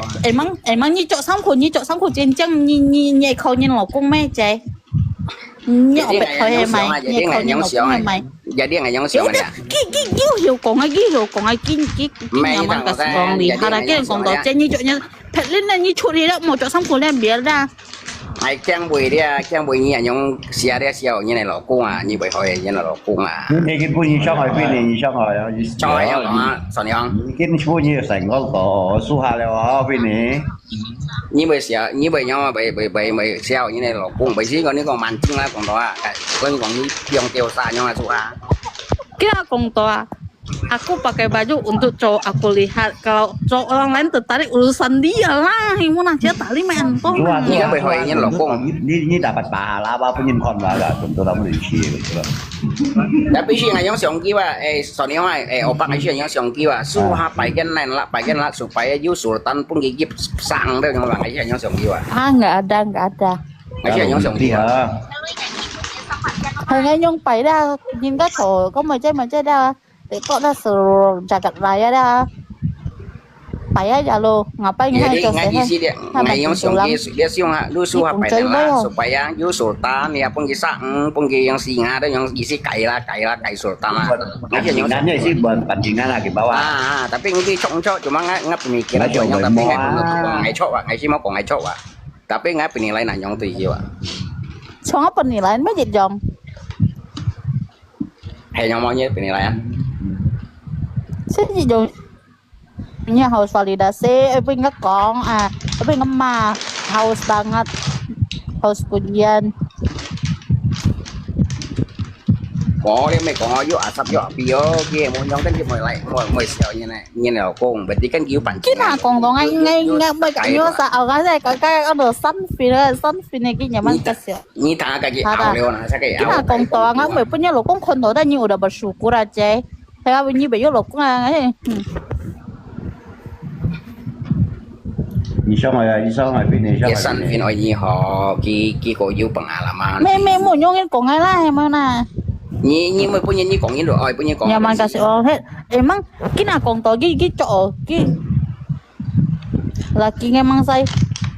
啊。Emang emang你着衫褲，你着衫褲真正你你你會靠你老公咩？姐，你後背可以買，你會靠你老公會買。一定係恁樣想啊，一定係恁樣想啊。佢佢佢又講啊，佢又講啊，佢佢佢慢慢个講，你好啦，佢講到這，你着你，別人呢，你出去了，無着衫褲了，別啦。 哎，驚會了，驚會你恁樣寫了寫你个老公啊，你會害你个老公啊。你已經分你傷害，分你傷害啊！傷害要講啊，善良。已經分你成功過，輸下了哦，分你。你會寫，你會樣啊？會會會會寫你个老公，會是講你講蠻正啦，講到啊，哎，跟你講你用掉啥樣啊，輸下。佢講到啊， Aku pakai baju untuk cowok aku lihat. Kalau cowok orang lain tertarik, urusan dia lah. Yang mana dia tarik main tu. Ni kan boleh hoy ni law kong. Ni ni dapat pahala apa pun yang kon lah, tentu lah boleh isi gitu lah. Tapi si ngayong siang kiwa, eh, Sony Hong, eh, opak si ngayong siang kiwa. Su ha pai ken lain lah, pai ken lah supaya you Sultan pun gigip sang deh, ngayong siang kiwa. Ah, nggak ada, nggak ada. Ngayong siang kiwa. Hanya yang pai dah, jingga cowok, kau macam macam dah. Tengok dah seluruh jagat raya dah. Payah ya lo, ngapain hai jose hai? Ngai yang siang ki, dia siang ha, lu su ha pai dah lah, supaya you Sultan, ya pun kisah, pun ki yang singa dah yang isi kai lah, kai lah, kai Sultan lah. Ngai yang siang. Pancingan ni isi bukan pancingan lah, di bawah. Ah, tapi ngi cok cok, cuma ngai ngai pemikiran cok yang tapi ngai ngai cok wak, ngai si mau kong ngai cok wak. Tapi ngai penilai nanyong tu isi wak. Cuma penilai, macam jong. Hai nyong mau nyi penilai ah? Sini jong. Ini haus validasi, apa yang kong ah, apa yang kema haus banget, haus kujian. Có đấy mày có yuk asap yuk api yo kia muốn nhóm cái gì mày lại mày mày xéo như này như nào cũng vậy thì cái kiểu bản Kina kong dong ngai ngai ngai mày cái yo sa au cái cái cái cái đó san phi san phi này cái nhà mình cái xéo. Ni ta ka ji au leo na sa ka au. Kina kong to nga mwe punya lo kong kon to da ni udah bersyukur aja. Kaya ni be yo lo kong ah. Ni song ai ni song ai pin ni song. Ye san pin oi ni ho ki ki ko yu pengalaman. Me me mu nyong kong ai la he ma na. Ni ni mwe punya ni kong ni lo oi punya kong. Nyaman kasi ol he. Emang kina kong to ki ki cho ki. Laki ngai mang sai.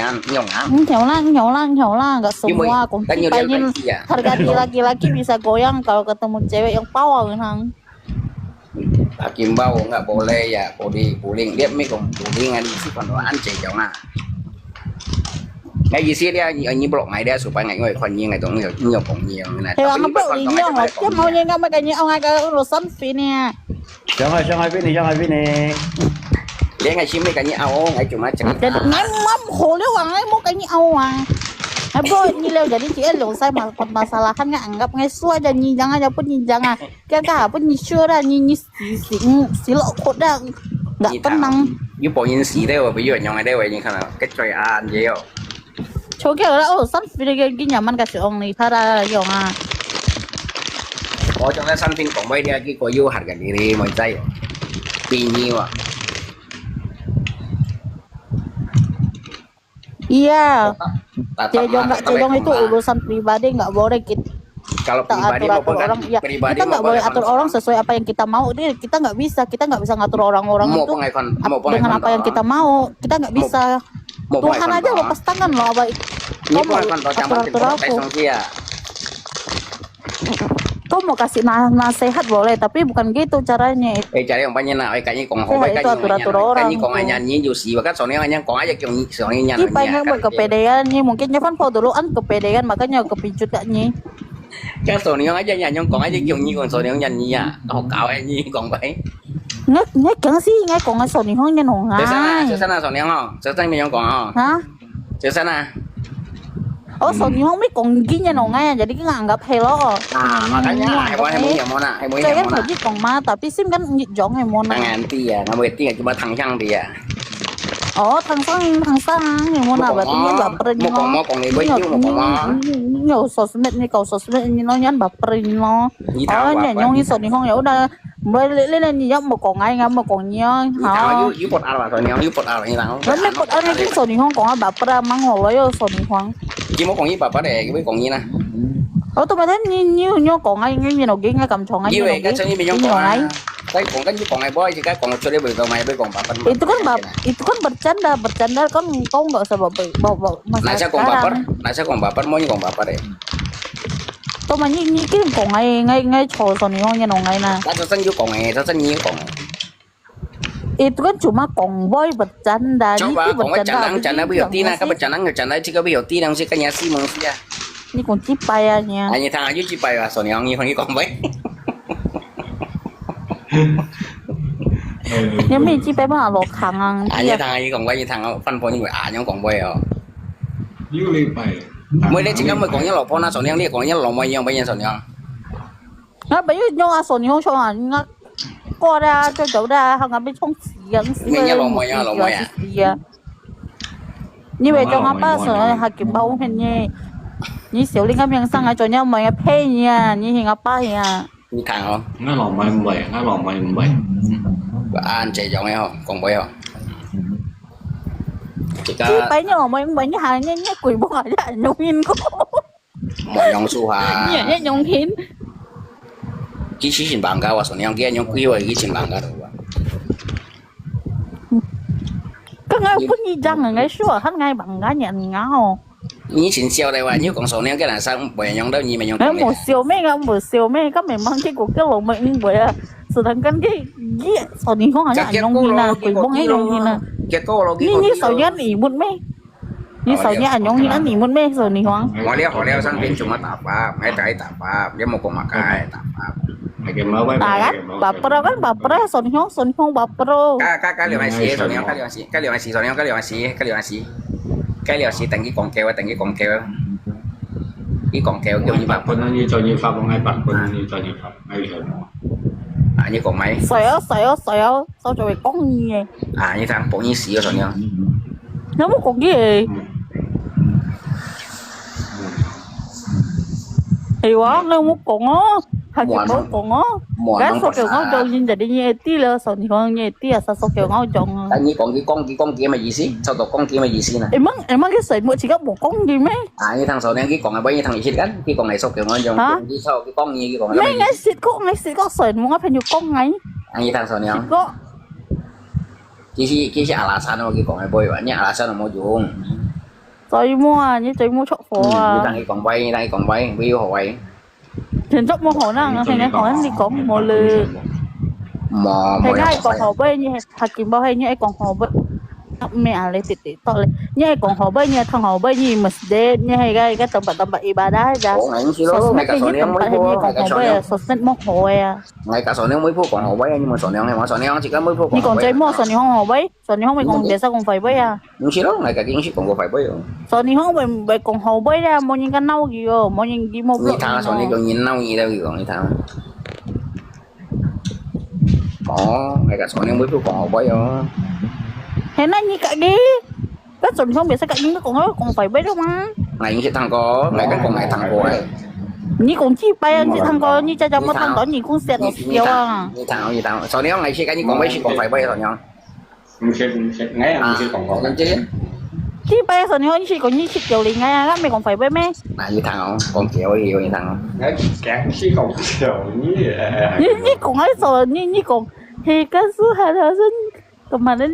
yan, nyong ah. Nyaw lah, nyaw lah, nyaw lah, nggak semua kunci painin harga laki-laki bisa goyang kalau ketemu cewek yang power nang. Akin bau nggak boleh ya, boleh, boleh. Dia mi kong boleh ngan isi kon an cek jong ah. Ngai isi dia ni ni blok ngai dia supaya ngai ngai kon ni ngai dong ni ni kong ni na. Hei, ang blok ni nyong, dia mau ni ngai mai kan ni ang ngai ka urusan fini. Siang hai, siang hai fini, siang hai fini. Dia ngai simi kan ni au ngai cuma cerita. Ngai mam ho le wang ngai mau kan ni au ah. Ngai blok ni le jadi cia long sai masalahan ngai anggap ngai sua aja ni jangan aja pun ni jangan. Kaya ka pun ni sure ni ni si si si lo ko da. Nggak tenang. 你報應死咧喎，俾人用嘅咧喎，你看啊，个罪案嘢哦。Cho kaya lah oh san fili kaya ginyaman kasi ong ni para yung ah. 我仲咧新鮮講俾你啊，結果要核嘅你你咪制喎，變異喎。 Iya. Ceyong nggak ceyong itu urusan pribadi, nggak boleh kita atur-atur orang. Iya, kita nggak boleh atur orang sesuai apa yang kita mau. Dia kita nggak bisa, kita nggak bisa ngatur orang-orang itu dengan apa yang kita mau. Kita nggak bisa. Tuhan aja lepas tangan loh, apa? Kamu atur-atur aku. Kau mau kasih na nasihat boleh, tapi bukan gitu caranya. Eh, cari yang banyak nak, eh, kayaknya kong hong, kayaknya kong atur-atur orang. Kayaknya kong hanya nyi jusi, bahkan soalnya hanya kong aja kong soalnya nyan. Kita ingat buat kepedean ni, mungkin Nyevan po dulu an kepedean, makanya kepincut kat ni. Kan soalnya aja nyan yang kong aja kong nyi kong soalnya nyan nyi ya, kau kau aja nyi kong bai. Ngai ngai keng si ngai kong ngai soalnya hong nyan hong ngai. Sana sana soalnya hong, sana yang kong hong. Hah? 就算啦。哦，所以你講咩講緊嘅咯，哎呀，jadi佢anggap係咯。啊，makanya，係無，係無有無啦，係無有無啦。Saya kan tadi講mah, tapi sim kan nyit jong係無啦。Tangan dia，nama dia cuma tangkang dia。哦，tangkang，tangkang，係無啦，berarti你baper你咯。Mau講，mau講，你會，你有冇講啊？你有sosmed，你搞sosmed，你咯，你baper你咯。你打我。哦，你用你所以講，ya udah， Boleh lele ni ya mau kong ai ngam mau kong ni. Ni tang yu yu pot ar ba so ni yu pot ar ni tang. Lo me pot ar ni so ni hong kong ba pra mang lo yo so ni hong. Ki mau kong ni ba pa de ki mau kong ni na. Oh tu mata ni ni ni kong ai ni ni no ge ngai kam chong ai. Ki we ka chong ni me nyong kong ai. Kai kong kan yu kong ai boy ji kai kong chole boy kong ai boy kong ba pa. Itu kan bab itu kan bercanda bercanda kan kau nggak usah bawa bawa masalah. Nasa kong ba pa, nasa kong ba pa mau ni kong ba pa de. Tao mà你你竟講𠊎𠊎𠊎錯所以講你弄𠊎啦。那就真有講誒，就真有講誒。Itu kan cuma kong boy bercanda, coba kong boy bercanda bercanda bercanda bercanda bercanda bercanda bercanda bercanda bercanda bercanda bercanda bercanda. 你講幾擺啊你啊？啊，你聽啊，有幾擺啊？所以講你你講喂。你咩幾擺嘛落坑啊？啊，你聽啊，你講喂，你聽啊，翻波你喂啊，你講喂哦。有禮拜。 Mui le chika mui kong yang lo pona soniang le kong yang lo mui yang bayan soniang. Nga bayu nyong a soniang chong a nga ko da cho cho da ha nga bi chong siang si. Mui yang lo mui yang lo mui ya. Ni we chong apa so ha kim ba ung hen ni. Ni siu ling a miang sang a cho nya mui a pe ni a ni hing apa ya. Ni kang ho. Nga lo mui mui nga lo mui mui. An che yong ho kong boi ho. Chika. Chi pai ni lo mui mui ni ha ni ni kui bo ya nyong hin ko. Mo nyong su ha. Ni ni nyong hin. Ki chi sin bang ga wa so nyong ki nyong kui wa ki sin bang ga wa. Ka ngai pun ni jang ngai sure han ngai bang ga ni ngao. Ni sin siao dai wa ni kong so nyong ki la sang boi nyong dau ni me nyong. Ngai mo siao me ngai mo siao me ka me mang ki ko ke lo me ing boi a. Sedangkan ki ki so ni hong ha nyong hin na kui bong nyong hin na. Ki ko lo ki. Ni ni so yan i mut me. Ni so ni anyong ni ani mun me so ni huang. Ngõ liao hò liao sang pin cuma tapa, mai tai tapa, dia mau kong makai tapa. Makin mau bai. Takan, baper kan baper so ni huang so ni huang baper. Ka ka ka liu ai si, so ni huang ka liu ai si, ka liu ai si, so ni huang ka liu ai si, ka liu ai si. Ka liu ai si, tengki kong keo, tengki kong keo. Ki kong keo keo ni baper. Pun ni cho ni fa, ngai baper ni cho ni fa, ngai cho ni. Ah, ni kong mai. Sai ah, sai ah, sai ah. Sao cho kong ni eh. Ah, ni tang kong ni si so ni huang. Namo kong ni eh. Ai wa, namo kong oh. 還係無講哦。無人講。該所叫我講人，就係你个知了，所以講你个知啊，啥所叫我講啊。但你講佢講佢講佢个意思，差不多講佢个意思呢。Emang emang cái水沒自家無講佢咩？啊，你聽所娘佢講个，不然你聽意思kan？佢講个所叫我講，啊？佢所佢講你，佢講个。咩？𠊎識講，𠊎識講水，我朋友講𠊎。啊，你聽所娘。識講。其實其實阿拉山哦，佢講个不會吧？你阿拉山有無用？ 嘴毛啊，你嘴毛出火啊！嗯，你等佢講歪，你等佢講歪，會有好歪。全作無好啦，現在好像你講無了。無，無。現在講好歪，你還還見到係你愛講好歪，咩啊？你直直到咧，你愛講好歪，你愛聽好歪，你mesti，你係該該tempat tempat ibadah aja。哦，係咯，sosmed你tempat係你講好歪啊，sosmed無好啊。𠊎甲所娘妹夫講好歪啊，你問所娘，我所娘自家妹夫講好歪啊。你講嘴毛，所娘好歪，所娘會講biasa講壞歪啊。 毋係咯，𠊎家己毋係講過壞話哦。所以你講會會講好話啦，無人敢鬧佢哦，無人佢無你聽，所以講人鬧你了，佢講你聽。哦，𠊎家所以會講好話哦。係啦，你家己，該所以講biasa家己講講壞話了嘛。𠊎毋識聽過，𠊎敢講𠊎聽過誒。你講幾擺啊？你聽過，你家家無聽過，你講笑笑啊。你聽，你聽，所以講𠊎識跟你講話係講壞話，所以講。 毋識，毋識，𠊎也毋識講過。啊，真正？你拜神你好，你識講，你識條理，𠊎也毋係講壞話咩？那你聽哦，講條理，你聽哦。𠊎講，你識講條理，哎，哎，哎。你，你講該種，你，你講，嘿，該係還係，kemarin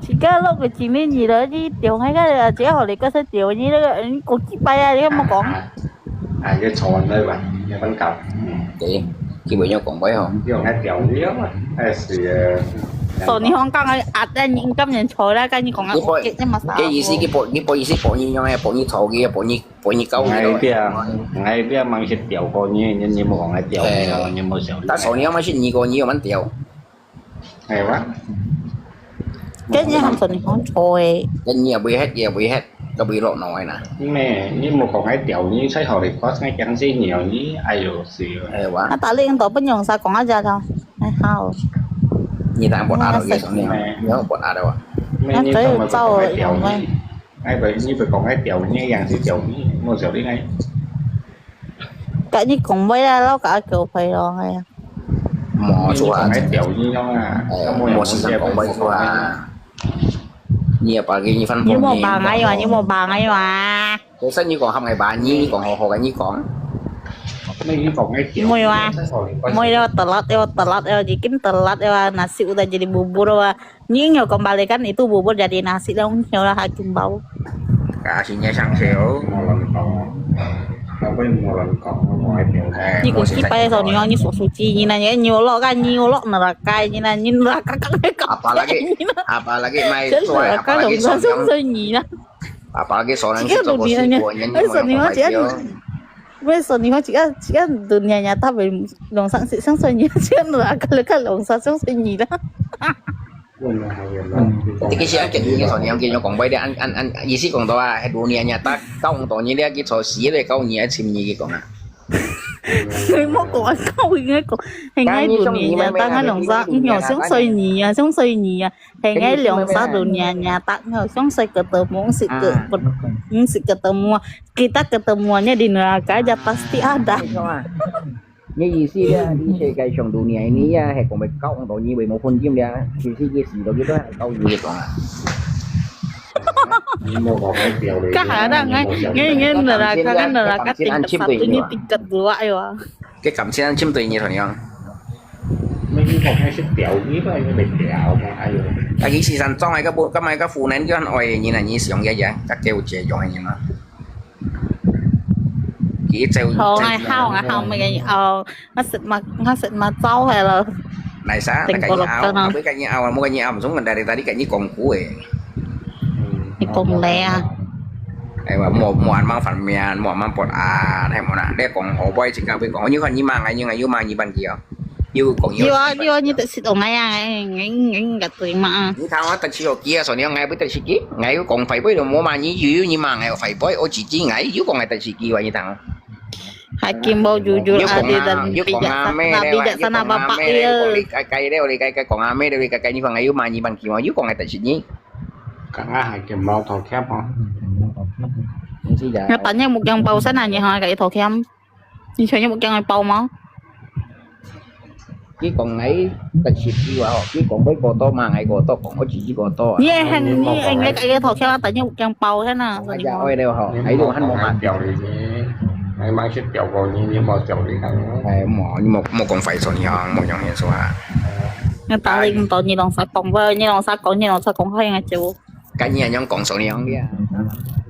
自家落个經歷，你來，你條，該个，自家學你該些條理，那个，你講幾擺啊？你有無講？啊，啊，啊，佢坐穩來吧，你分搞。嗯。對，基本上講話吼。用該條理啊嘛，還係，呃，所以你講講个，啊，但你今年坐啦，跟你講啊，你不，OK，這麼少。這意思，你不，你不意思，不你用个，不你坐个，不你，不你搞个。𠊎這，𠊎這吂識條過你，你，你莫講𠊎條，你，你莫笑。但所以你嘛係你個，你有蠻條。 係哇？跟你行神你講錯誒。跟你也會歇，也會歇，都會落腦誒啦。咩？你莫講該條，你最好你講該講死你哦，你哎喲死哦。係哇？啊，打你應該不用啥講啊，這種，哎好。你當不打到佢上面，你要不打的哇？咩？你根本不講該條，你，哎不，你不講該條，你樣子條，你莫笑你哎。 跟你講話啦，老家叫佢咯，係啊。無錯啊，你講該條你咯啊，哎，無時間講話錯啊。你也把給你翻你莫罵𠊎哇，你莫罵𠊎哇。其實你講合𠊎吧，你講好好个，你講。你講該條。Mui wa, mui wa, telat wa, telat wa, jikin telat wa, nasi udah jadi bubur wa. 你又講白了，kan itu bubur jadi nasi了，你曉得還真飽。Kasihnya上手。無人講，後尾無人講，我無愛表態。你講幾擺个時候，你講你手手機，你那你牛肉啊，牛肉neraka，你那你neraka，neraka。Apalagi，apalagi mai suai，apalagi 上水你啦。Apalagi seorang kita bosiko，你那你orang。Wei什么这样？Wei什么这样？这样dunia nyata belum 龍山係上水你，這樣啦，可能看龍山上水你啦。這个是愛跟你个所娘跟你講，不一定按按按，意思講到啊，係dunia nyata，到當多年了，佢坐死了，到你愛尋你去講啊。你莫講啊，到應該講，係愛dunia nyata，該龍山，你有上水你啊，上水你啊。 Hingga long sa dunia nyata ngau song soi ketemu si ke, hmm, si ketemu. Kita ketemuannya di neraka aja pasti ada. Ni isi dia, ni si kai song dunia ini ya, he kong kau ong doni wei mo phun jim dia, isi isi lo gitu kau gitu. Kahana ngai ngai ngai neraka kan neraka tingkat satu ni tingkat dua ya. Cái cảm xúc ăn chim tùy nhiệt thôi nhá. Mấy cái còn hay xếp tiểu với mấy cái tiểu mà ai rồi. Tại cái sự sẵn trong này các bộ, các mày các phụ nén cái ăn oi nhìn là nhìn sống cái gì, các kêu chế giỏi nhìn mà. Kỹ trêu. Hao ngai hao ngai hao mấy cái ờ, nó xịt mà nó xịt mà trâu hay là. Này sao? Là cái ao, không biết cái ao, mua cái ao mà xuống mình đây ta đi cái như còn cũ ấy. Cái còn lẹ. Ai wa, mua mua ăn mang phần miền, mua ăn mang bột à, hay mua nè, để còn hổ bơi chỉ cần với còn như con như mang ai như ai như mang như bằng kia. Như còn như. Như như như tự sự ở ngay à, ngay ngay ngay ngay tự mà. Như thằng á, tự sự ở kia, sau này ngay với tự sự kia, ngay với còn phải với mua mà như như như mang ngay phải với, ô chỉ chỉ ngay, như còn ngay tự sự kia như thằng. Hai kim bao jujur adil dan bijaksana, bijaksana bapak dia. Oli kai kai dia, oli kai kai kong ame dia, oli kai kai ni fang ayu ma ni ban kim ayu kong ai ta sini. Kang ah hai kim bao thau khiam ho. Katanya một gang bao sana ni ha, cái thau khiam. Ni choi một gang bao máu. 佢講𠊎得十句話吼，佢講會過多嘛，𠊎過多講，我自己過多啊。你會喊，你會，你會，你个頭殼啊，等於有驚包个呢。講哎呀，愛了吼，哎，你還無嘛。表你，哎，嘛去表過你，你無表你看。哎，無，你無，無講壞說你啊，無用你說啊。那打你毋到，你攏使講，你攏使講，你攏使講，好像个就。該你還用講說你用的啊？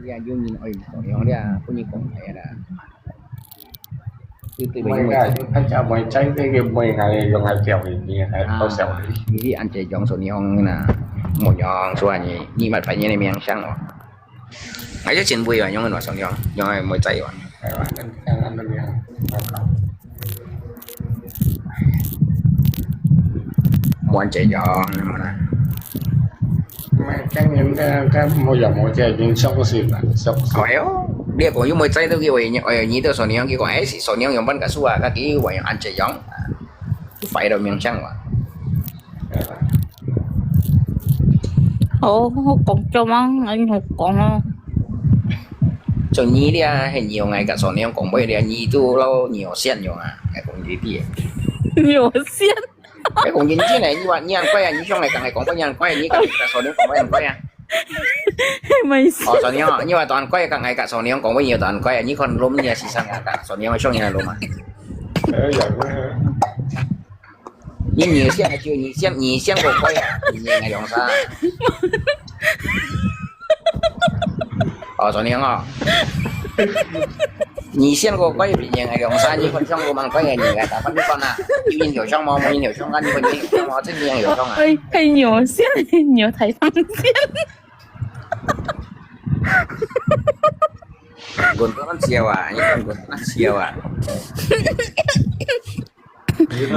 你還有人愛說你用的啊，不你講哎啦。 對對，妹个，你看下妹仔，這个妹个用來表演，你還好笑的。啊，你去安這樣說你用啦，莫用說你，你莫把你的名聲哦。還是真會玩，用个說你用，用个妹仔玩。哎呀，那那那那，莫安這樣，那麼啦。 Macam ni kan, kan moyang moyang jin sok si lah, sok si. Ayo, dia kong yung moy cai tu kiwa ini, ayo ni tu soniang kiwa, eh, si soniang yung ban kasu ah, kaki wa yang anje yang. Fai do miang chang wa. 哦，講做麼？你好講啊。做你咧，係你用𠊎个soniang講，不然你都老你有線用啊，𠊎講你啲。你有線？ 哎，講認真个，你話你恁乖啊，你想來講，講不你恁乖啊，你講你个soniang講不你恁乖啊。Mày哦，soniang哦，你話當乖，講哎，講soniang講不你有當乖啊，你看lom你啊，時常啊，講soniang想你lom啊。哎呀，你你想就你想，你想个乖啊，你个用啥？哦，soniang哦。 你先给我乖一点，哎，两三，你分享给我们乖一点，哎，打分你看啊，有人有伤吗？没人有伤啊，你分你有伤吗？这你有伤啊？哎，哎，牛线，牛台上线。滚蛋笑啊！你看滚蛋笑啊！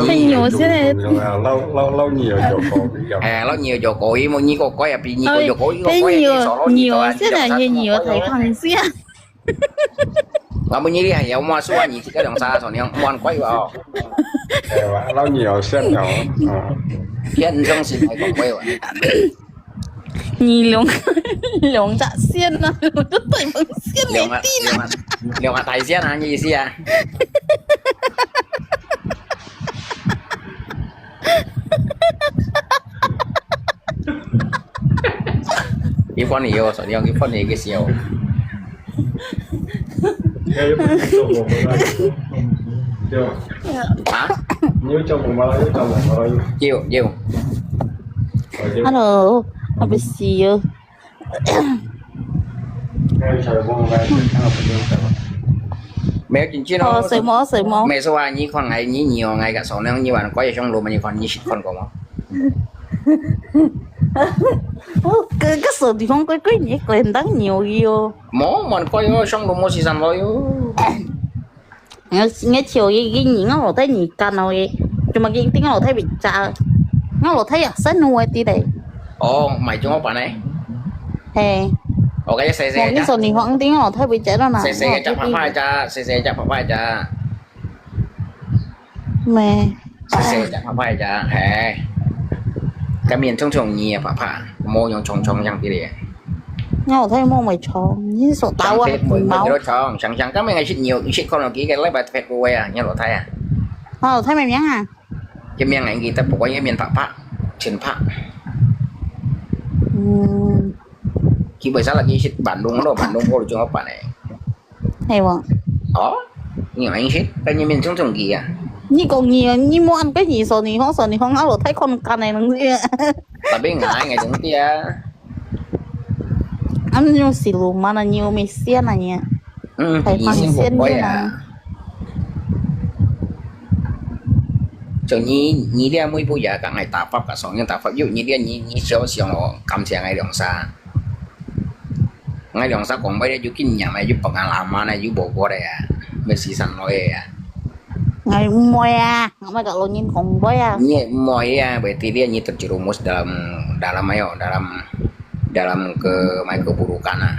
Hay nhiều thế này. Lâu, lâu, lâu nhiều vô cô biết không? 哎，老牛有狗，因为你个乖啊，比你个有狗，你个乖啊，你少老你个啊，你个啥子么？ Hay nhiều thế này, hay nhiều thấy thằng Sian. 我问你，你还有么说啊？你这个两三说你蛮乖吧？哦。哎，老牛先哦。哦。 你兩，兩隻線啊，兩隻對方線你知啊？兩個，兩個，兩個大線啊，你意思啊？一般你有，你用一般你个笑。 啊？你有做夢嗎？有做夢嗎？有。有，有。Hello，我要死了。沒有進去咯。哦，睡魔，睡魔。沒事啊，你看哎，你你哦，哎个上兩日晚，怪上路嘛，你看你是看過嗎？哦，个个手地方怪怪，你个人當牛的哦。 無，問過喲，上路無時間咯喲。我，我笑佢，佢，我老弟你幹哦佢，cuma佢一定我老弟比較，我老弟也生活的嘞。哦，買中國版的。嘿。我感覺細細隻。我跟你說，你放定我老弟比較了啦。細細隻，拍拍隻，細細隻，拍拍隻。 咩？細細隻，拍拍隻，嘿。該面衝衝你啊，爸爸，莫用衝衝樣的咧。我老弟莫會衝，你所打我還幾毛？衝衝，想想，今日係牛，係看到幾個禮拜發過啊，你老弟啊。我老弟咩名啊？佢名啊，佢得不過佢面白白，全白。嗯。佢為啥lagi係Bandung咯，Bandung過去做老闆咧？ 係無？哦，你還識，跟你面衝衝佢啊？你講你，你莫恁个你說你講說你講，啊，老弟看毋慣个東西。Tapi ngai ngai東西啊。啊，你用siluman啊，你有咩線啊你？嗯，台灣線啊。就你，你這妹夫也講愛打發个，所以打發又你這你，你小想哦，感謝愛兩三。 𠊎兩儕講話咧，有經驗个，有pengalaman个，有無過个啊，乜時常來个啊。𠊎毋會啊，𠊎乜甲老人講話啊。你也毋會啊，berarti你terjerumus dalam dalam ayo dalam dalam ke mai keburukan啊。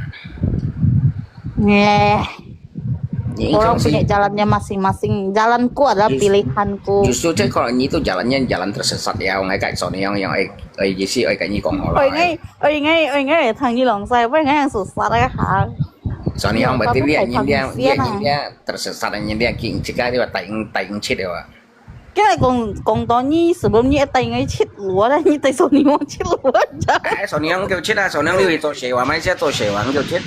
Eh, orang punya jalannya masing-masing. Jalanku adalah pilihanku. Justru kalau ini tu jalannya jalan tersesat ya, orang kata soalnya yang yang eh eh isi eh kat ni kong orang. Oi ngai, oi ngai, oi ngai, thang ni long sai, oi ngai yang susah eh ha. Soalnya yang berarti dia ni dia dia ni dia tersesat ni dia king cika dia tai tai cit dia. 今日講講到你，sebelum你一定愛七路啊，你對少年王七路啊，哎，少年王叫七啊，少年王你會做事話，買些做事話叫七。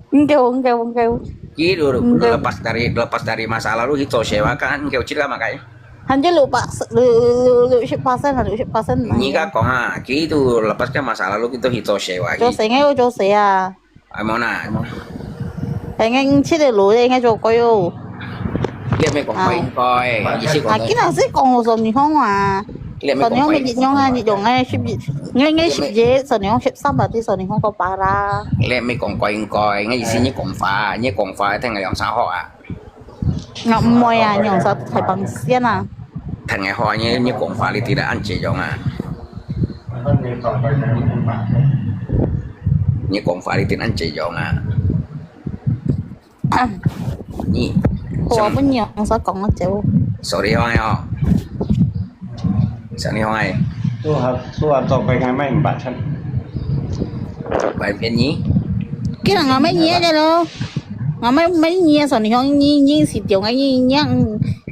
你叫我，你叫我，你叫我。佢都 lepas dari lepas dari masa lalu 去做事話，kan叫七啦嘛該。還有六百六六六十八分啊，六十八分。你个講啊，佢都 lepas dari masa lalu 佢都去做事話。做事應該要做事啊。 Ay mo na, ay mo. Pengen cik de lu, pengen cokoi yo. Dia may kong pain ko eh. Isi ko. Aki na si kong so ni hong ah. Dia may So ni kong hong may pain. jit nyong ah, jit nyong eh, ship jit. Ngai ngai ship jit, so ni hong ship sam ba ti so ni hong ko para. Dia may kong pain ko eh. Ngai isi ni kong fa, ni kong fa, teng yang sa ho ah. Ngak moy ah, nyong sa thai pang sian ah. Teng ho ni ni kong fa li ti da an je yong ah. Ni kong fa li ti an je yong ah. Ni. 我本人所講个就 Sorry 哎哦。Sorry 哎。 Suha suha to koi ngai mai empat chan. 白便宜。既然我乜嘢个咯，我乜乜嘢，所以講你你是中个你你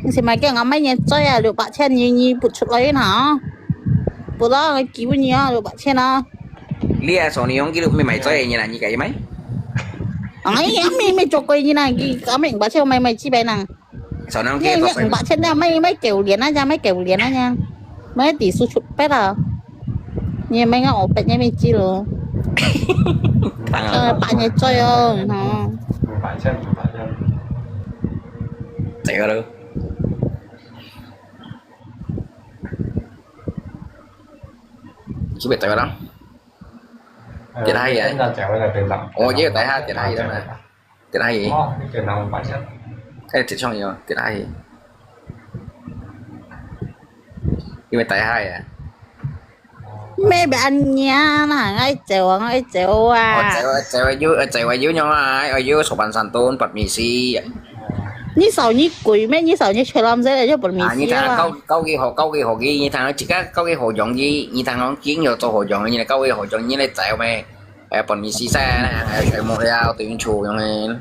你是买个我乜嘢追啊六百千你你不出来呐，不到我基本你啊六百千啊。你啊，所以讲记录没买醉，你啦，你该买？哎呀，没没做过你啦，你我乜五百千买买几百呢？所以讲你你五百千呢，买买九年那家，买九年那家，买底数出白了，你买个五百你没记了，呃，八年追哦，哈。五百千，五百千。这个咯。去别对了。给他一眼。那讲回来对吧？我这个等一下给他一眼。给他一眼。哦，你给他五百千。哎，这上有，给他一眼。因为等一下呀。没别人啦，爱走啊，爱走哦，啊。这位这位有，这位有用啊，哎，有手板山东，白米西。你少你鬼咩？你少你吹浪子就不米啊，你西啊看高。高几好，高几好几，你看这个高几好用几，你看讲金有做好用，你高几好用，你来找咩？哎，白米西噻，还有全部要对应出用的。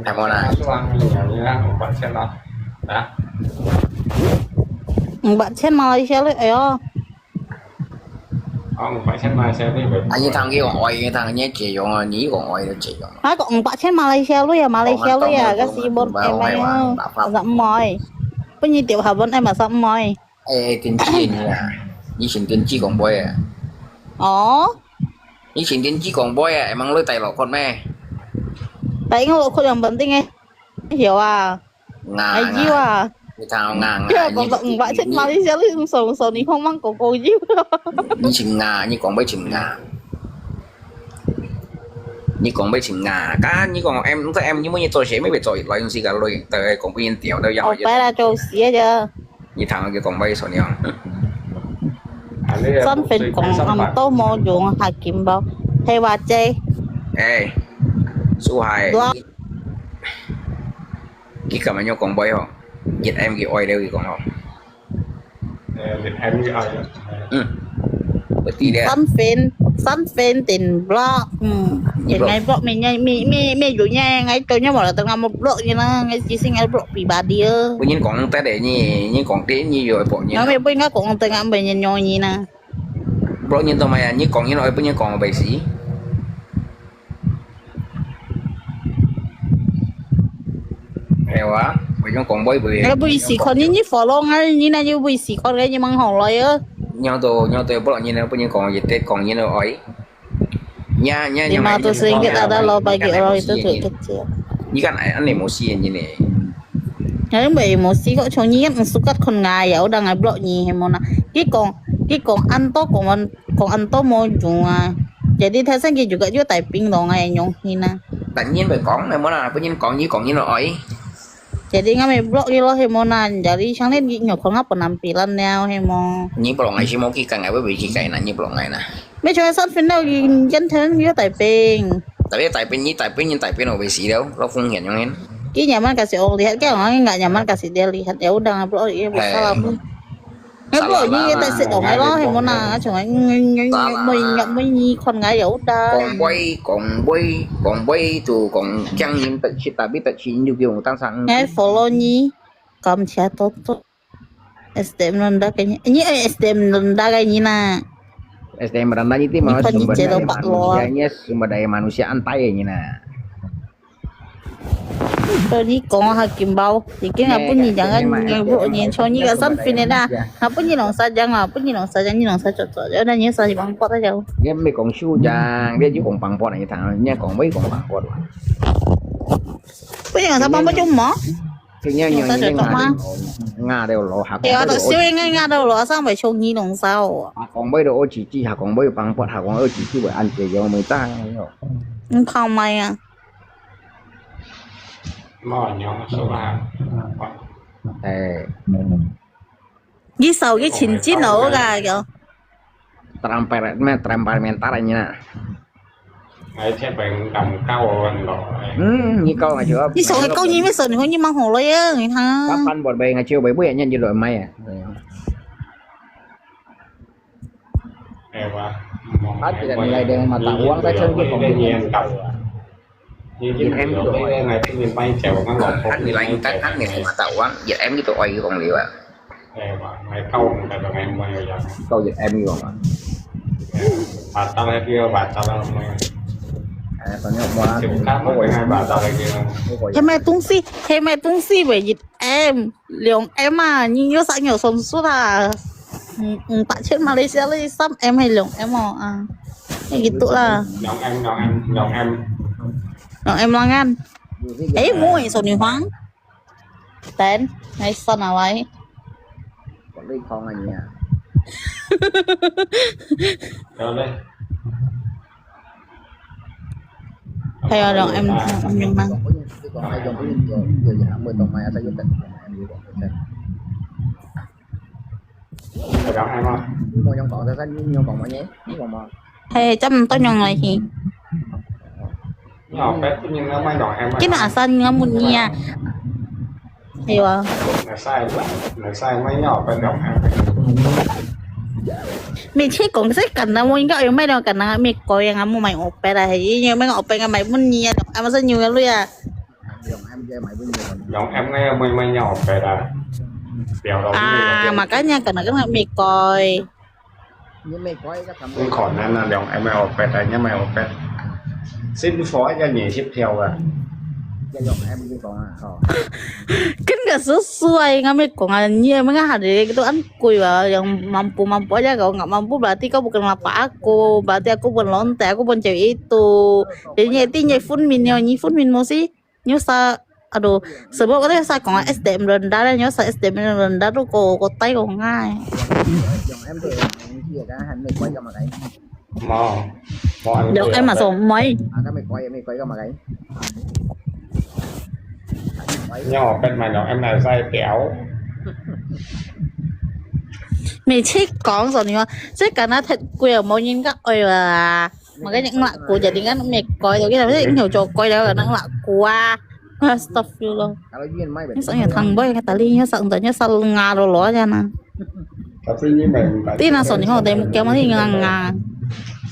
还没啦。是吧？你你五百千了，啊？五百千马来西亚的，哎呦，啊，五百千马来西亚那个。啊，你看给我爱，你看你借用啊，你讲爱就借用。那个五百千马来西亚的啊，马来西亚的啊，个是本哎没有，十五哎，不你丢下本哎嘛十五哎。哎，电视呢？以前电视讲杯啊，哦，以前电视讲杯啊，emang lu 带落去咩？但因为我可能本定哎，有啊，啊，哎有啊，你看啊，不要讲到五百千马来西亚的，手手你看望狗狗有。你请啊，你讲杯请啊。你讲杯请啊，刚你讲 M 这 M 你们做些没被做，老用是个累，对，讲不人调都要我。白了做事的。你谈个讲杯说你啊。三分讲咁多冇用下金包，係話啫。哎，苏海，哇你今日有讲杯吼？一 M 佢爱了佢讲吼。呃，你 M 你爱了。嗯，不低的。三分三分点 block，嗯，点解 block 咩咩咩咩咩有呢？我做呢冇啦，等我冇 block 呢啦，我只是我 block pribadi 啊。不人讲得的，你你讲的，你有不人。我没不应该讲等我没人用呢啦。 block 人做么呀？你讲人爱不人讲我背时。系哇，我用讲背背。你不会死看，你你 follow 啊，你那就不会死看，你蛮好了哟。你要到你要到 block 人了，不人讲一点讲人了爱。你你你嘛都是应该打打老板给我一个这个这。你看哎，俺你没事人呢。 Ngayon ba emosi ko chong ni yang sukat kon nga ya udah ngai block ni hemo na. Ki kong ki kong anto kong an kong anto mo jung a. Jadi thasan ki juga juga tai ping dong ai nyong hina. 但人会讲，你冇啦，不人讲，你讲人了爱。 Jadi ngai me block ni lo hemo na. Jadi chang len ki nyok kon nga penampilan neo hemo. 你不让爱是冇去讲，爱会不会去讲呢？你不让爱呢？ Me chong san fin neo ki jan thasan ki tai ping. 但系大兵，你大兵，你大兵我会死了，老风险用人。 Ki nyaman kasi ong lihat ki ong ngai nggak nyaman kasi dia lihat ya udah ngai block ya bisa lah. 哎，不，你也得食东西咯，係無啦？像𠊎，𠊎，𠊎，每日，每日看𠊎有得。講杯，講杯，講杯就講驚人得食，tapi得食，你就叫我當生。哎，follow你，感謝多多。S D M rendah kayaknya. Ini eh, S D M rendah kayaknya nak. S D M rendah itu mah Ini kan sumber celo daya pak lo. Manusianya sumber daya manusia antai ini nak. Tadi kong ha kimbau. Ikin apa ni jangan ngebuk ni. Chong ni kat san fin dah. Apa ni long sa jang apa ni long sa jang ni long sa cocok. Ada ni sa bang pot aja. Dia mai kong su jang, dia juga kong pang pot ni tang, dia kong mai kong pang pot. Apa ni long sa bang pot cuma. Kenya Yung sa yang cocok mah. Nga dia lo hak. Eh, ada siapa yang ngadau lo asal mai chong ni long sa oh. Kong mai do o cici, ha kong mai pang pot, ha kong o cici buat an cie yang mai tang yo. Engkau mai ah. Mò nhớ số ba. Eh, Ni sau cái chín chín lo ga yo. Terampar, meh terampar mentar ni nak. Ai thiệt phải làm cao hơn rồi. Hmm, ni kau aja. Ni sau cái kau ni meh sau ni kau ni mang hổ lo ya, ni ha. Kapan buat bayi ngaji bayi buat nyan jadi mai ya. Em à. Hati dan nilai dengan mata uang tak cuma kong Nhiên cao. Như cái này rồi đây ngày cái miền Tây chèo nó lọt. Hati nilai tak hati nilai mata uang, ya em gitu oi kong liwa. Em à, ngày cao ngày là ngày mười rồi. Kau ya em gitu mah. Bà tao hay kia bà tao là mười. Eh, soalnya mau Chịu cắt mất ngày bà tao là kia. Hay mai tung si, hay mai tung si vậy dịch em, liang em à, nhưng nhớ sao nhiều son suốt à. Ừ, ừ, tại trên Malaysia lấy xăm em hay liang em à. Hay gitu lah. Lòng em, lòng em, lòng em. Liang em lang kan. Eh, mua số điện thoại. Tên, ngày son à vậy. Quản lý con anh nha. Rồi đây. Hay là liang em, em liang mang. Còn ai dùng cái gì rồi, giờ giờ mười tông mai sao dùng tận em gì rồi. Rồi lòng em à. Mua trong còn sao sao nhưng còn mọi nhé, nhưng còn mà. Hay chăm tôi nhong lại thì. Nhỏ bé tự nhiên nó mai lòng em à. Cái nào sao ngắm một nhà. Hay là Nó sai quá. Nó sai mai nhỏ bé lòng em. Mình chỉ cũng sẽ cần là mua cái mai đâu cần là mình coi yang mua mai ốp bé là hay như mai ốp bé cái mai mua nhiều, em sẽ nhiều cái lui à. Dùng em chơi mày với nhiều. Lòng em ngay mai mai nhỏ bé là. Béo lòng À mà cái nhà cần là cái mai mình coi. Như mày có cái thằng Cũng khỏi nên là lòng em mai ốp bé là nhá mai ốp bé. Xin phó cho nhảy tiếp theo à. Cho dùng em như còn à. Ờ. Kan ka susuai nga mi kong a ni ma nga ha de to an kui ba yang mampu mampu aja kau nggak mampu berarti kau bukan apa aku, berarti aku bukan lonte, aku bukan cewek itu. Jadi ni ti ni phun min ni ni phun min mo si ni sa aduh sebab kata sa kong S D M rendah ni sa S D M rendah tu ko ko tai ko ngai. Dùng em thì em chia cả hai mươi quay cho mà cái. Mò. Mò ăn Dok kìa. em mà sao mày À cái mày quay mày quay cho mà cái. Nhỏ bé mà lòng em là sai béo. Mày chết con rồi nữa, chết cả nó thật queer màu nhìn các ơi à. Mà cái những lạ của gia đình ăn mệt coi rồi cái nào biết nhiều trò coi đó là nó lạ của. Astagfirullah. Kalau duyên mày Nó sao nhà thằng bơi cái tali nó sao tao nó sao ngà rồi ló ra nè. Tapi ini main tak. Tí nó sao thì không để một kéo mà thì ngà ngà.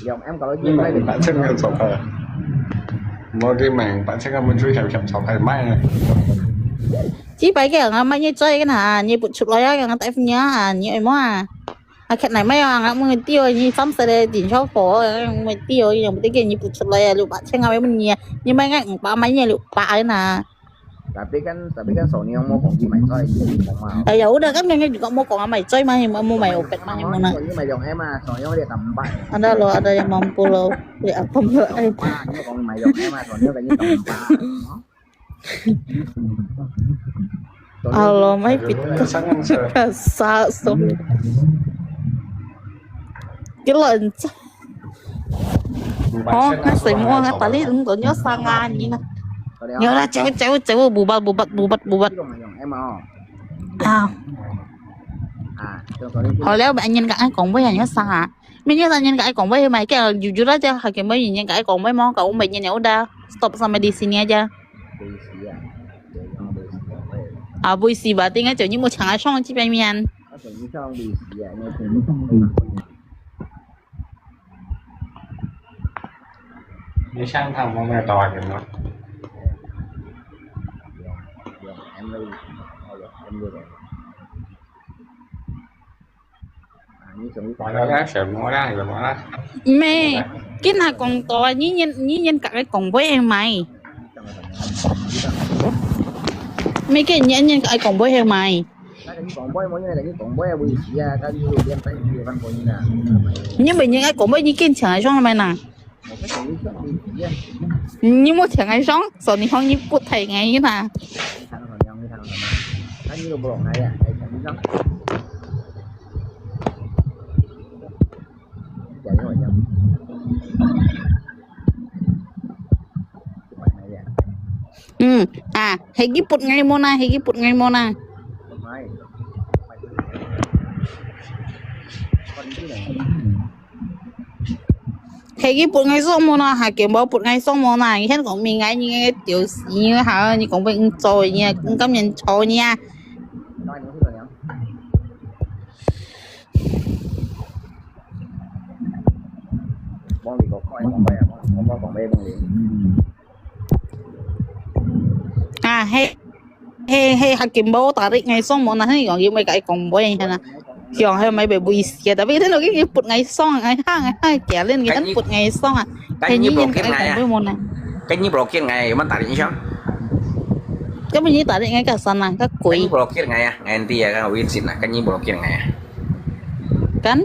Dùng em kalau Ini duyên mày main tak chân kan sọc à. Mau cái mạng bạn sẽ không muốn chui chậm chậm sọc hay mai này. Chỉ phải cái ngà mà như chơi cái nào như bụt chụp lo ya ngà tay phun ya à như em à. À cái này mấy ngà mười tiêu như sắm xe để tiền cho phổ mười tiêu như một cái như bụt chụp lo ya lụt bạc千ngà mấy mình nhẹ như mấy ngà ba mấy nhẹ lụt bạc ấy nè. Tapi kan tapi kan Sony yang mau kong mày coi chứ không mau. Ờ, ya udah kan yang juga mau kong mày chơi mah yang mau mày opet mah yang mana. Còn như mày dùng em à, Sony yang dia tambah. Ada lo, ada yang mampu lo. Beli apa pula? Eh, Wah, như còn mày dùng em à, Sony yang kayaknya tambah. Alo, mai pit Sáng ăn sơ. Sa so. Cái lợn. Ồ, nó sấy mua ngay tali đúng rồi nhớ sang à nhỉ nè. Nhớ là chéo chéo chéo bù bát bù bát bù bát bù bát. Chứ còn mày dùng em à. À, À, cho Sony hồi leo bạn nhìn cả ai cũng bây giờ nhớ sang à. Mình nhớ sang nhìn cả ai cũng bây giờ mày cái dù dù đó chứ hai cái mới nhìn cả ai cũng bây mong cả ông bệnh nhân nhau đa. Stop sama di sini aja. đi xí à. Để cho đi xí à. À, buổi xì bà tiếng ấy, kiểu như một chàng ai xong chứ bên miền. 你上头没有多少人吗？咩？今下講到啊，你人你人甲个講話係咪？咩个？你人甲个講話係咪？ 那个你講話無用，你講話無意思啊，他就有點在意的，反正呢。你每年个講話你跟前个上面呐，我跟你講無意思啊。你莫前个上，所以你講你不太愛呐。你看到什么？你看到什么？那你都不懂哎呀，哎，你讲。讲给我讲。嗯，啊，係佢不愛無呐，係佢不愛無呐。係佢不愛上無呐，還見無不愛上無呐？你看講明愛你个屌絲，好，你講不應做，你你甘願做你啊？啊，係。 係係係，還見無打的，愛上無？那係講因為該講話，係啦。想還有買杯威士啊，tapi佢落去佢不愛上，愛行愛行，佢恁佢恁不愛上啊。該你係你應 block 該 𠊎啊講話無呢？該你block𠊎，有無打你上？今日你打的應該較深啊，較該你貴。 block𠊎啊，𠊎知啊，𠊎有意思啊，該你block𠊎啊。 Kan?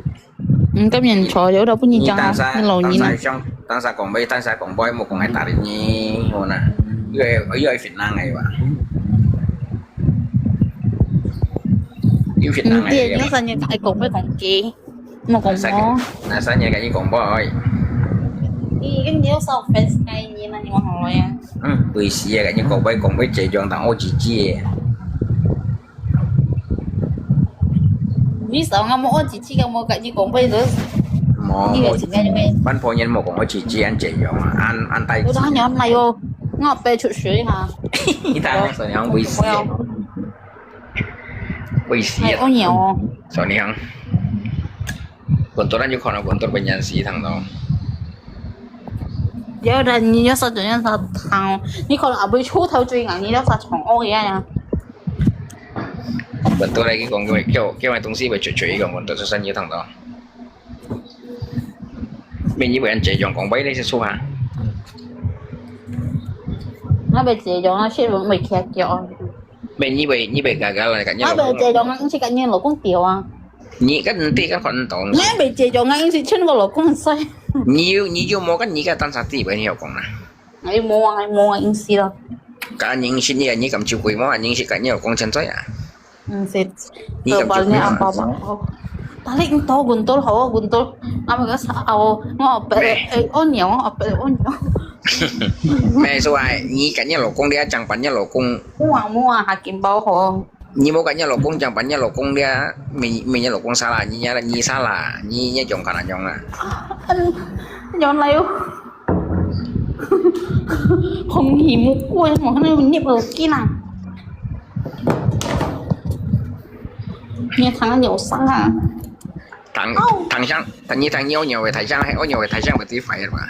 Hmm, kami yang cowok dia udah punya Ni jangan tangsa, ni lo ni tangsa na. Siang, tangsa Kong Bai, tangsa Kong Bai, mo kong ai tarik ni, mo na. Yoi, yoi fitnah ngai ba. Yoi fitnah Hindi, ngai. yung sa niya, ay, kong bai kong ki. Mo kong Nasa, mo. nasa niya kani Kong Bai. Hindi, hindi yung sa offense kay ni na ni mo ya. Hmm, buisi ya kani Kong Bai, Kong Bai cek juang tang o cici. Ni sa nga mo o cici ka mo kay ni Kong Bai terus. Mo, Hindi mo. ka singa yung kay. Ban po niyan mo kong o cici an cek juang, an, an tai. Udah nyo na yo. Nga pe chu shui ha. Ita mo sa niya buisi. Buisi. Ay, o nyo. So niya. Guntur an yu kono guntur banyan si tang no. 有的你要是怎样他汤，你可能阿不出头最硬，你要啥从哦一样呀。 Guntur lagi kong kau kau kau mai tungsi bai cuy cuy kong guntur susah ni tang no. Min ni bai an cek juang Kong Bai ni si su ha. 那边这种啊，是没开掉。 Min ni bai ni bai gagal lah kat ni. 那边这种啊，你去跟你老公丢啊。 Ni kan nanti kan kon tong. 那边这种啊，你去劝我老公睡。 Ni yu ni yu mo kan ni kan tan sati bai ni kong na. 哎，没啊，没啊，硬是了。 Kan ni si ni ni kam ciu kui mo ni si kan ni kong chen zai ah. 嗯，是。 你敢 Kepalanya apa apa? Oh. Tarik entah guntur, hawa guntur. Nama ka sa awo ngo pe eh oh nyo, apa oh nyo. Mai suai ni kan ni lo kong dia chang pan ni lo kong. Mua mua hakim bao ho. Ni mo kan ni lo kong chang pan ni lo kong dia mi mi ni lo kong sala ni ni sala ni ni jong kan jong ah. Nyo lai. Hong hi mu kue mo kana ni bao kina. Ni thang ni sang ha. Thang thang sang thang ni thang ni o nyo wei thai sang hai o nyo wei thai sang bai ti fai ba.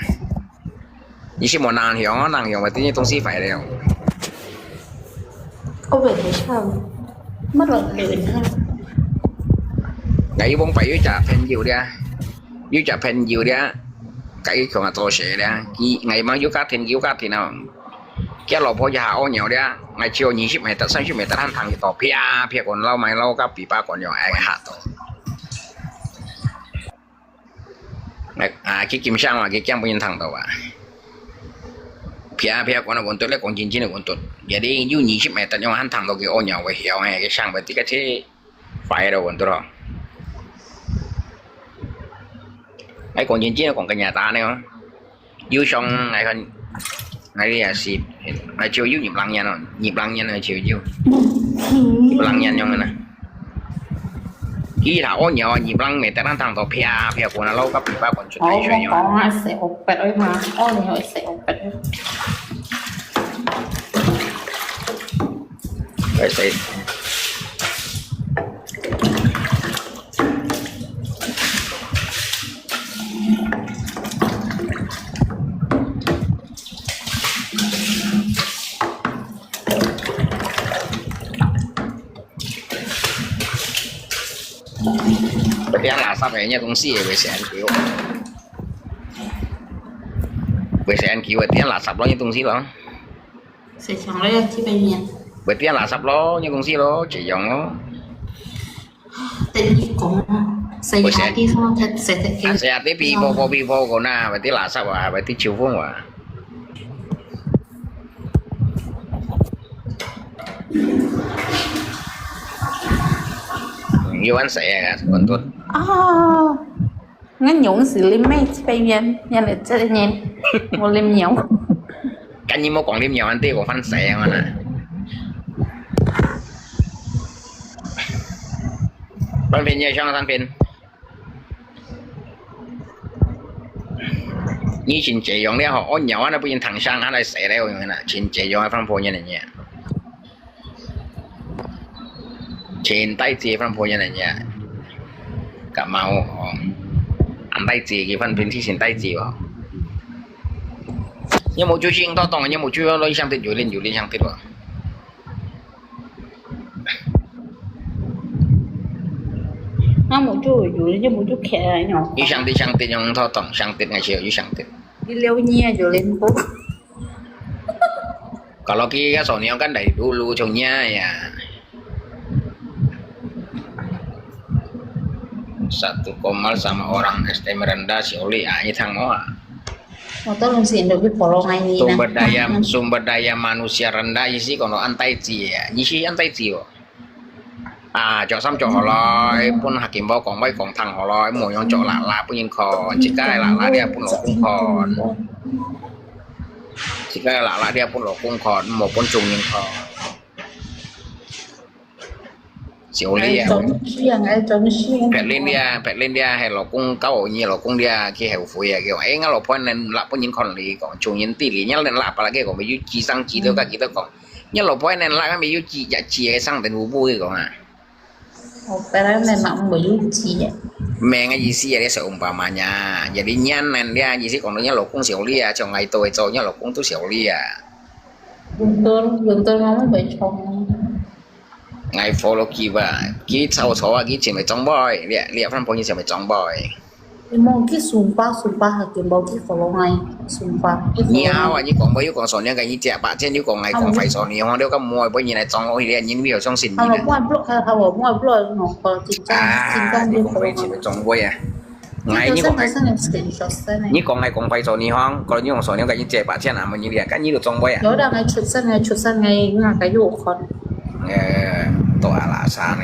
Ni si mo nang hiong nang hiong bai ti ni tong si fai leo. Có về thấy sao? Mất rồi để ha. Ngai bong bai yu cha pen yu dia. Yu cha pen yu dia. Kai kong a to se dia. Ki ngai mang yu ka ten yu ka ten a. Kia lo po ya o nyo dia. Ngai chiu ni si mai ta san si mai ta han thang to pia pia kon lau mai lau ka pi pa kon yo ai ha to. Ngai a ki kim sang wa ki kiang pun thang to wa. Pia pia kon kon to le kon jin jin kon to. Jadi yu ni si mai ta yo han thang to ki o nyo wa hiao ai ki sang ba ti ka che. Fai lo kon to lo. Ai kon jin jin kon ka nya ta ne. Yu song ai kan ai ya si. Ai chiu yu ni blang yan no. Ni blang yan ai chiu yu. Ni blang yan yong na. Ki ta o nyo ni blang me ta nang thang to pia pia kon lo ka pi pa kon chu ai Ôi, chu một nyo. con là sẽ ốp bẹt ơi mà. Ôi, nó sẽ ốp bẹt ơi. Ai sai. 哎，人家公司也袂使恁久，袂使恁久，會跌垃圾咯，你東西咯。 洗淨了，這邊面。會跌垃圾咯，你公司咯，這樣咯。等你講啊，洗下地方，洗洗啊，洗下地皮波波皮波个呐，會跌垃圾啊，會跌秋風啊。嗯，有人洗啊，很多。啊。 𠊎用時啉咩？這邊，原來這人，無啉尿。跟你莫講啉尿，俺對我翻洗啊嘛。翻篇，你上翻篇。你先這樣了吼，我尿啊，那不然躺上，他來洗了，我用那，先這樣，放破人的呢。 真大隻，番婆人來呀，感冒哦，恁大隻，佢番平時真大隻哦。你無注意運動，你無注意運動，你想得有練有練想得哦。那我就有，要不就开了喏。你想得想得用运动，想得那些有想得。你六年就练过。 Kalau kita soalnya kan dari dulu cungnya ya. Satu komal sama orang S T M rendah si Oli ah, ini thang mo ah. Motor mesti induk di polong ini. Sumber daya sumber daya manusia rendah isi kono antai ci ya. Isi antai ci oh. 啊，着衫着好來，分客家話講話講聽好來，無用着辣辣分人看，自家个辣辣你也分老公看，自家个辣辣你也分老公看，無分眾人看。小李啊，白领你啊，白領你啊，係老公交你老公你啊，去後悔啊，佢講，誒，我老婆能辣分人看你講，眾人知你，你能辣把佢講，有幾生幾多个幾多講。 你老婆能辣，還沒有煮，也煮个上等五步去講啊。哦，本來你嘛沒有煮啊。Meng个意思啊，你是umpamanya，jadi nyan nan dia，意思講到你老公小李啊，像𠊎都會做，你老公都小李啊。Betul, betul，我們會衝。𠊎follow佢吧，佢吵吵啊，佢成為長輩，你你番婆你成為長輩。 你莫去sumpa，sumpa下佢莫去follow𠊎，sumpa。你好啊，你講無有講說你个一隻八千，你講𠊎講壞說你，吼，你个莫不然來裝我一个人，你有相信你呢？好了，莫block，好了，莫block，我緊張，緊張，你講壞說你裝我呀？𠊎你講，你講𠊎講壞說你，吼，可能你講說你个一隻八千啊，莫你个，看你都裝我呀？有的，𠊎出聲，𠊎出聲，𠊎，𠊎个有看。呃，多啊啦，啥呢？